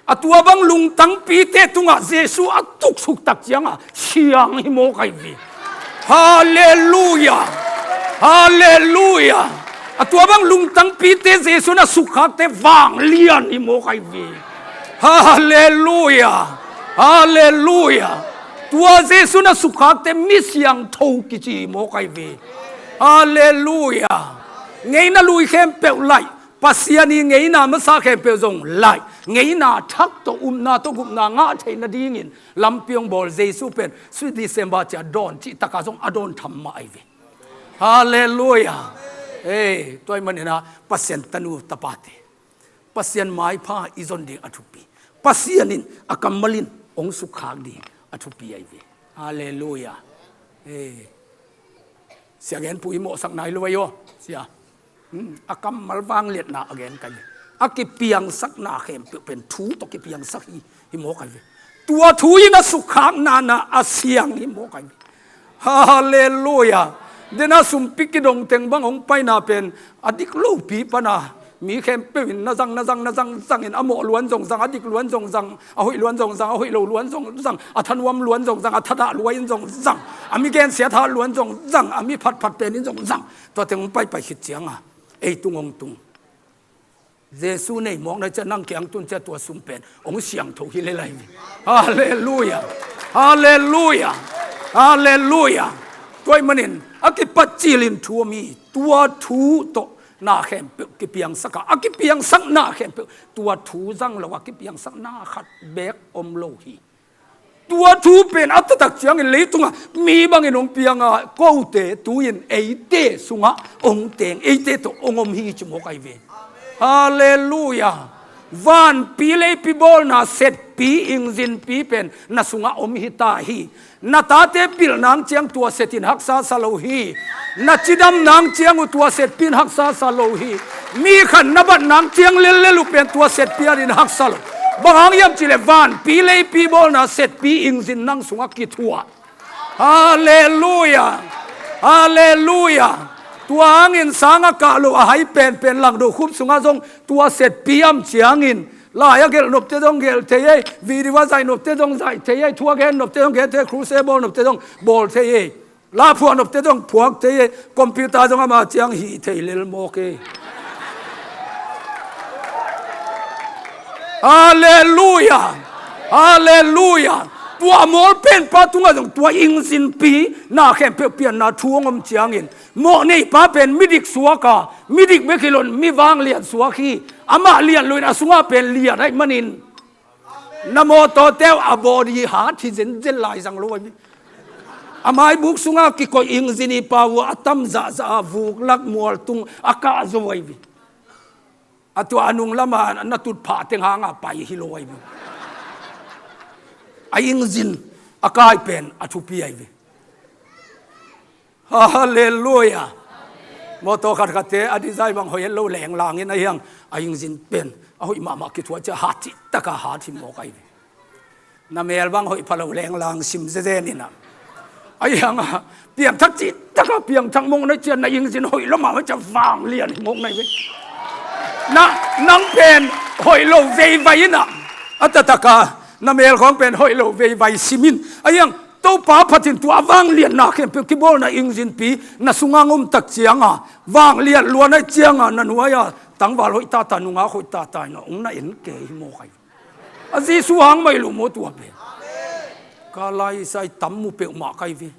A tua bang lungtangpite tungah Jesu a tuksuk tak ciangah siang hi mawk ai ve. Halleluia. Halleluia. A tua bang lungtangpite Jesu na sukkhakte vanglian hi mawk ai ve. Halleluia. Halleluia. Tua Jesu na sukkhakte mi siangtho kici hi mawk ai ve. Halleluia. Ngeina lui khempeuh laih, Pasian i ngeina masa khempeuh zong laih, ngeina thak tawh upna tawh gupna ngah theih nadingin lampi hong bawl Jesu pen Sweet December cia dawn cih taka zong a dawn tham mah ai ve. Halleluia. Hei, tua ahih maninah Pasian tanu tapate, Pasian maipha i zon ding a thupi. Pasian in a kammal in hong sukkhak ding a thupi ai ve. Halleluia. Hei. Sia Gen Pu i mawhsak nai lo ai aw. Sia. Hmm, a kammal vangliatna a gen kai ve. A kipiangsakna khempeuh pen thu tawh kipiangsak hi, hi mawk ai ve. Tua thu in a sukkhakna na a siang hi mawk ai ve. Halleluia. Dena sumpi kidong teng bang hong paina pen a dik lopi pana mi khempeuh in na zang, na zang, na zang zangin a mawh luan zong zang, a dik luan zong zang, a hoih luan zong zang, a hoih lo luan zong zang, a thanuam luan zong zang, a thadah luai in zong zang, a mi gensiat hat luan zong zang, a mi phatphat pen in zong zang. Tua teng hong paipai khit cianga ei tung hong tung. Jesu nei mawk na cia nang kiang tun cia tua sum pen hong siangtho hi lelai ve. Halleluia. Halleluia. Halleluia. Tua ahih manin a kipat cilin thu om hi. Tua thu tawh na khempeuh kipiangsak a, a kipiangsak na khempeuh tua thu zang lo a kipiangsak na khat beek om lo hi. Tua thu pen a taktak ciangin leitungah mi bangin hong pianga kote tu-in eite sungah hong teng, eite tawh hong om hi ci mawk ai ve. Halleluia. Vanpi leipi bawlna setpi, engine pi pen na sungah om hi ta hi. Na tate pilh nang ciang tua set in haksa sa lo hi. Na cidam nang ciang uh tua setpi in haksa sa lo hi. Mi khat na bat nang ciang lellel uh pen tua setpi adin haksa lo. Bang hang hiam cihleh vanpi leipi bawlna setpi engine nang sungah kithuah. Halleluia. Halleluia. Tua hangin sang a kah lo a hai penpen Lang Do Khup sungah zong tua setpi om ciangin lai a gelh nopte zong gelh thei ei, video a zaih nopte zong zaih thei ei, thu a gen nopte zong gen thei ei, crusade bawl nopte zong bawl thei ei, la phuak nopte zong phuak thei ei, computer zong ama ciang hih thei lel mawk ei. Halleluia. Halleluia. Tua a mawl penpa tungah zong tua engine pi na khempeuh pianna thu hong om ciangin mawh neipa pen midik suak a, midik bek hi lo in mi vanglian suak hi. Amah lian lo in a sungah pen lian ahih manin na mawtawte uh a body hat hi zenzen lai zang lo ahi. A maibuk sungah kikoih engine i pa uh a tam zahzah a vuk lak mual tung a kah zo ahi. A tua a nung lama na tutphah teng hanga pai hi lo ahi. A engine a kai pen a thupi ahi. Halleluia. Mawtaw khatkhatte a design bang hoih het lo lenglangin a hiang a engine pen a hoih mahmah kithuah cia hat cihtaka hat hi mawk ahi ve. Na mel bang hoih pha lo lenglang sim zezen inah a hianga piangthak cihtaka piangthak mawk na cia na engine hoih lo mahmah cia vanglian hi mawk na hi ve. Na nang pen hoih lo veivai inah a taktak a na mel khawng pen hoih lo veivai sim in a hiang Topa phatin tua a vangliatna khempeuh kibawlna engine pi na sunga om tak cianga vangliat luan ahih cianga na nuai-a Tangval hoih tata, nungak hoih tata in a ong na en kei hi maw kai ve. A Jesu hang mai lo maw tua pen. Ka laisai tam mu peuhmah kai ve.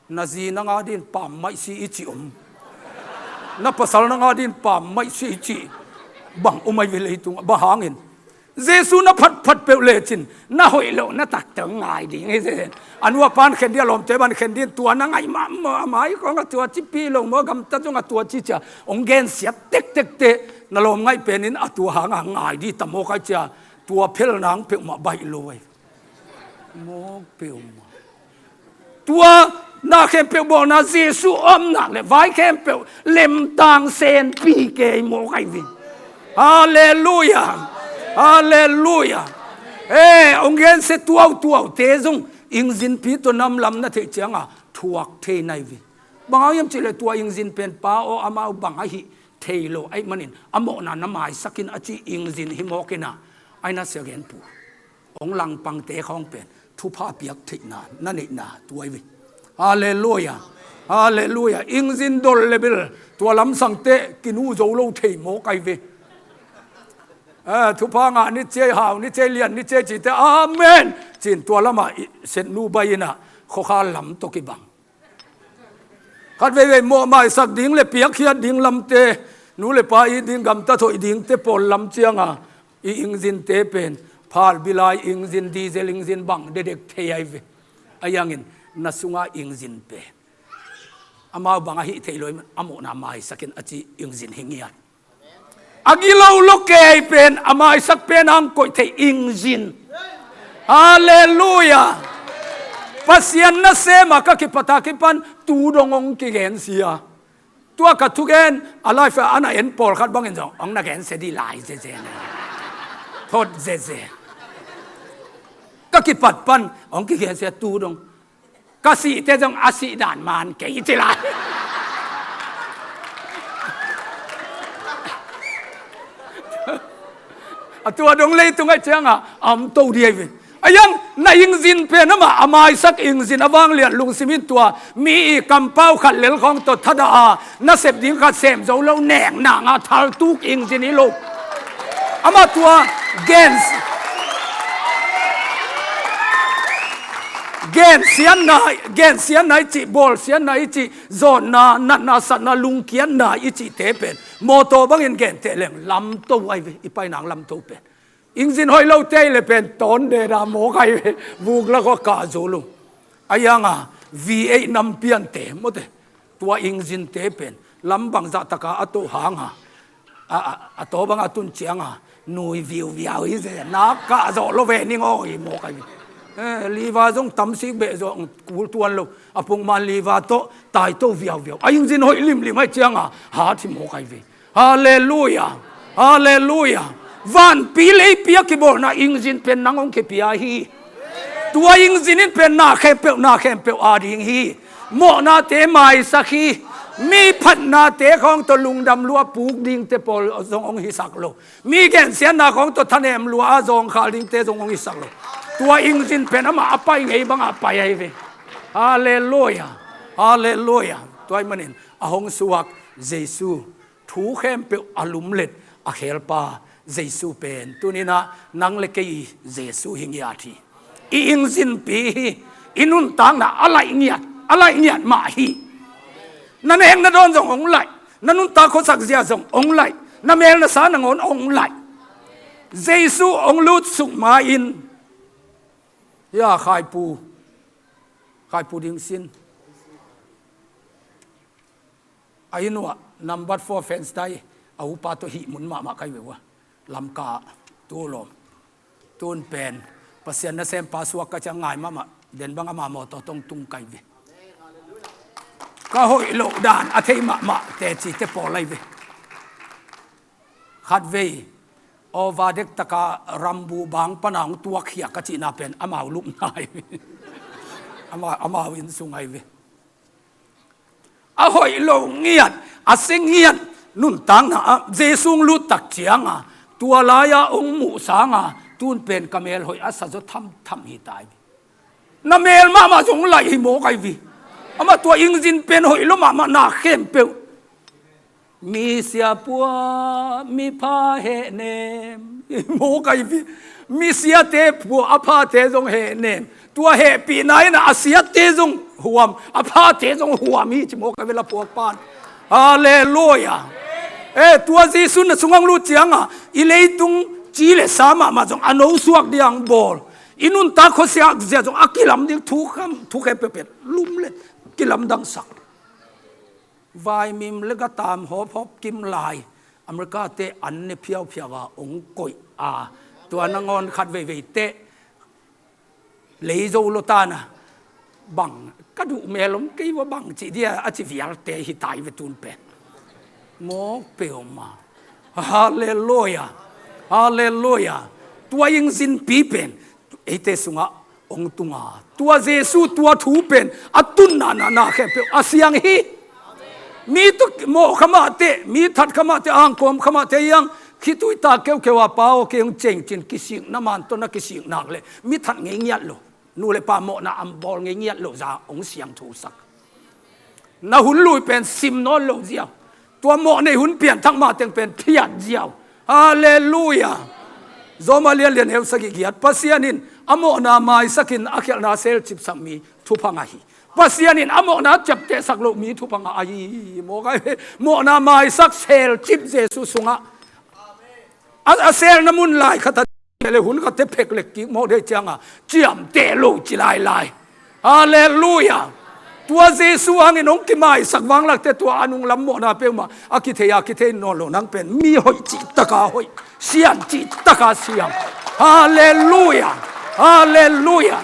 Na zi na nga din pam maih si i cih om. Na pasal na nga din pam maih si i cih bang om ai ve leitungah, bang hangin? Jesu na phatphat peuh lecin na hoih loh na taktak ngai ding hi zen. A nu a pan khen dih, a lawmte ban khen dih, tua na ngaih mahmah a mai kong a tua ci pi lo maw, gamtat zong a tua ci cia ong gensiat tektek teh, na lawm ngaih penin a tua hanga ngai dih ta maw kai cia, tua phel nang peuhmah baih lo ai. Mawk peuhmah. Tua na khempeuh bawlna Jesu omna le vai khempeuh lemtang senpi kei mawk ai ving. Halleluia. Halleluia. E, ong gensia tuautuaute zong ingzinpi tawh namlam na theih cianga thuak thei nai ving. Bang hang hiam cihleh tua ingzin pen pa aw amau bang ahi thei lo aih manin a mawhna na maisakin a ci ingzin hi mawkina ai na sia genpu. Ong langpangte khawng pen thupha piak theihna na neihna tuai ve. Halleluia. Halleluia. Ingzin dol le bil tua lamsangte kinu zo lo thei mawk ai ve. Eh, thupha ngah ni ciai, hau ni ciai, lian ni ciai cite amen cin tua lama i setnu bai ina khokha lam tawh kibang. Khat veivei mawh maisak ding le piakkhiat ding lamte, nu le pa it ding, gamtat hoih dingte pawl lam cianga i ingzinte pen phalbilai ingzin, diesel ingzin bang dedek thei ai ve. A iangin na sunga ingzin pen amau bang ahi thei lo i man a mawhna maisakin a ci ingzin hi ngiat. A gilo lo kei pen a maisak pen ang koih thei ingzin. Halleluia. Pasian nasema ka kipata kipan tu dong ong kigensia. Tua ka thugen a life a ana en pawlkhat bangin zong ong na gensia dih lai zeze na thot zeze. Ka kipat pan ong kigensia tu dong. Ka sihte zong a sih dan man kei ci lai. A tua dong leitung ai cianga a om to di ai ve. A iang na ingzin pen amah a maisak ingzin a vangliat lungsim in tua mi i kampau khat lel khawng tawh thadah a nasep ding khat sem zo lo nek nanga thaltuk ingzin hi lo. Amah tua gen gensiatna, gensiatna i cih, bawlsiatna i cih, zawnna, natna, satna, lungkiatna i cihte pen mawtaw bangin genteh leng lamto ai ve, i painang lamto pen. Ingzin hoih lote ai le pen tawn deda mawk ai ve, vuk lak aw kah zo lo. A ianga V eight nampiante mawte. Tua ingzinte pen lam bangzah taka a toh hanga a, a, a taw banga tun cianga nui viuviau hi ze nak kah zawh lo ve ning aw hi mawk ai ve. Eh, liva zong tamsik beh zawh kul tuan lo. A pungman liva tawh taito viauviau. A ingzin hoih limlim ai cianga hat hi mawk ai ve. Halleluia. Halleluia. Vanpi leipi a kibawlna ingzin pen nang hong kipia hi. Tua ingzin in pen na khempeuh, na khempeuh a ding hi. Mawhnate maisak hi. Mi phatnate khawng tawh lungdam lua puk dingte pawl zong hong hisak lo. Mi gensiatna khawng tawh thanem lua a zawngkhal dingte zong hong hisak lo. Tua ingzin pen amah a pai ngei bangah pai ahi ve. Halleluia. Halleluia. Tua ahih manin a hong suak Jesu thu khempeuh a lumlet a khelpa Jesu pen tuninah nang le kei Jesu hi ngiat hi. I ingzinpi hi. I nuntakna a laih ngiat, a laih ngiat mah hi. Na nek na dawn zong hong laih, na nuntak khuasak zia zong hong laih, na mel na sa nangawn hong laih. Jesu hong lutsuk ma-in hia Khaipu, Khaipu ding sin a inn uah number four fence tai a upa tawh hih mun mahmah kai ve ua. Lamka tu lawm. Tun pen Pasian nasempa suak ka ciang ngai mahmah den bang ama mawtaw tong tung kai ve. Ka hoih loh dan a thei mahmah teci te pawl ai ve. Khatvei aw va dek taka rambu bang pana hong tuakhia ka cihna pen amau lupna ai ve. Ama, amau inn sung ai ve. A hoih lo ngiat, a si ngiat nuntakna ah Jesu hong lut tak cianga tua lai-a hong muh sanga tun pen ka mel hoih a sa zaw thamtham hi tai. Na mel mahmah zong laih hi mawk ai vi. Amah tua ingzin pen hoih lo mahmah na khempeuh. Misia pua, mipha hehnem. Mawk ahi hi. Misiate pua, a phate zong hehnem. Tua hehpihna in a siate zong huam, a phate zong huam hi ci mawk ahi hi la phuak pan. Halleluia. Eh, tua Jesu na sungah hong lut ciangah i leitung ci le sa mahmah zong a nosuak ding bawl, i nuntak khuasia zia zong a kilam ding thu kham, thu khempeuh pen lum le kilamdangsak. Vaimim le gatam hawphawp kim lai, America te an ne phiauphiau a hong koih a, tua nangawn khat veivei teh lei zo lo tana, bang ka duh mel om kei va bang ci dia a ci vialte hi tai ve tun pen. Mawk peuhmah. Halleluia. Halleluia. Tua ingzinpi pen eite sungah hong tunga, tua Jesu tua thu pen a tunna na na khempeuh a siang hi. Mi tawh mawh kha mah teh, mi that kha mah teh, angkawm kha mah teh, hiang khitui ta keukeu a pa aw kei hong ceng cin kisik na man tawh na kisik nak le mi that ngei ngiat lo, nu le pa mawhna a bawl ngei ngiat lo za hong siangthosak. Na hun lui pen sim nawn lo ziau. Tua mawh nei hun pianthak mah teng pen phiat ziau. Halleluia. Roma lianlian heu sagih giat, Pasian in a mawhna maisakin a khialhna selcipsak mi thupha ngah hi. Pasian in a mawhna ciaptehsak loh mi thupha ngah ahi hi. Mawk ahi hi. Mawhna maisak selcip Jesu sungah a, a selna mun lai khat a le hun khat teh phek le kik mawk dei ciangah ciamteh lo ci lailai. Halleluia. Tua Jesu hangin hong kimaisak vanglak teh tua a nunglam mawhna peuhmah a kithei a kithei nawn lo nang pen mi hoih cih taka hoih, sian cih taka sian. Halleluia. Halleluia.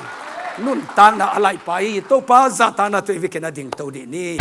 Nuntakna a laihpai hi. Topa zahtakna tawh i vikin a dingto dih ni.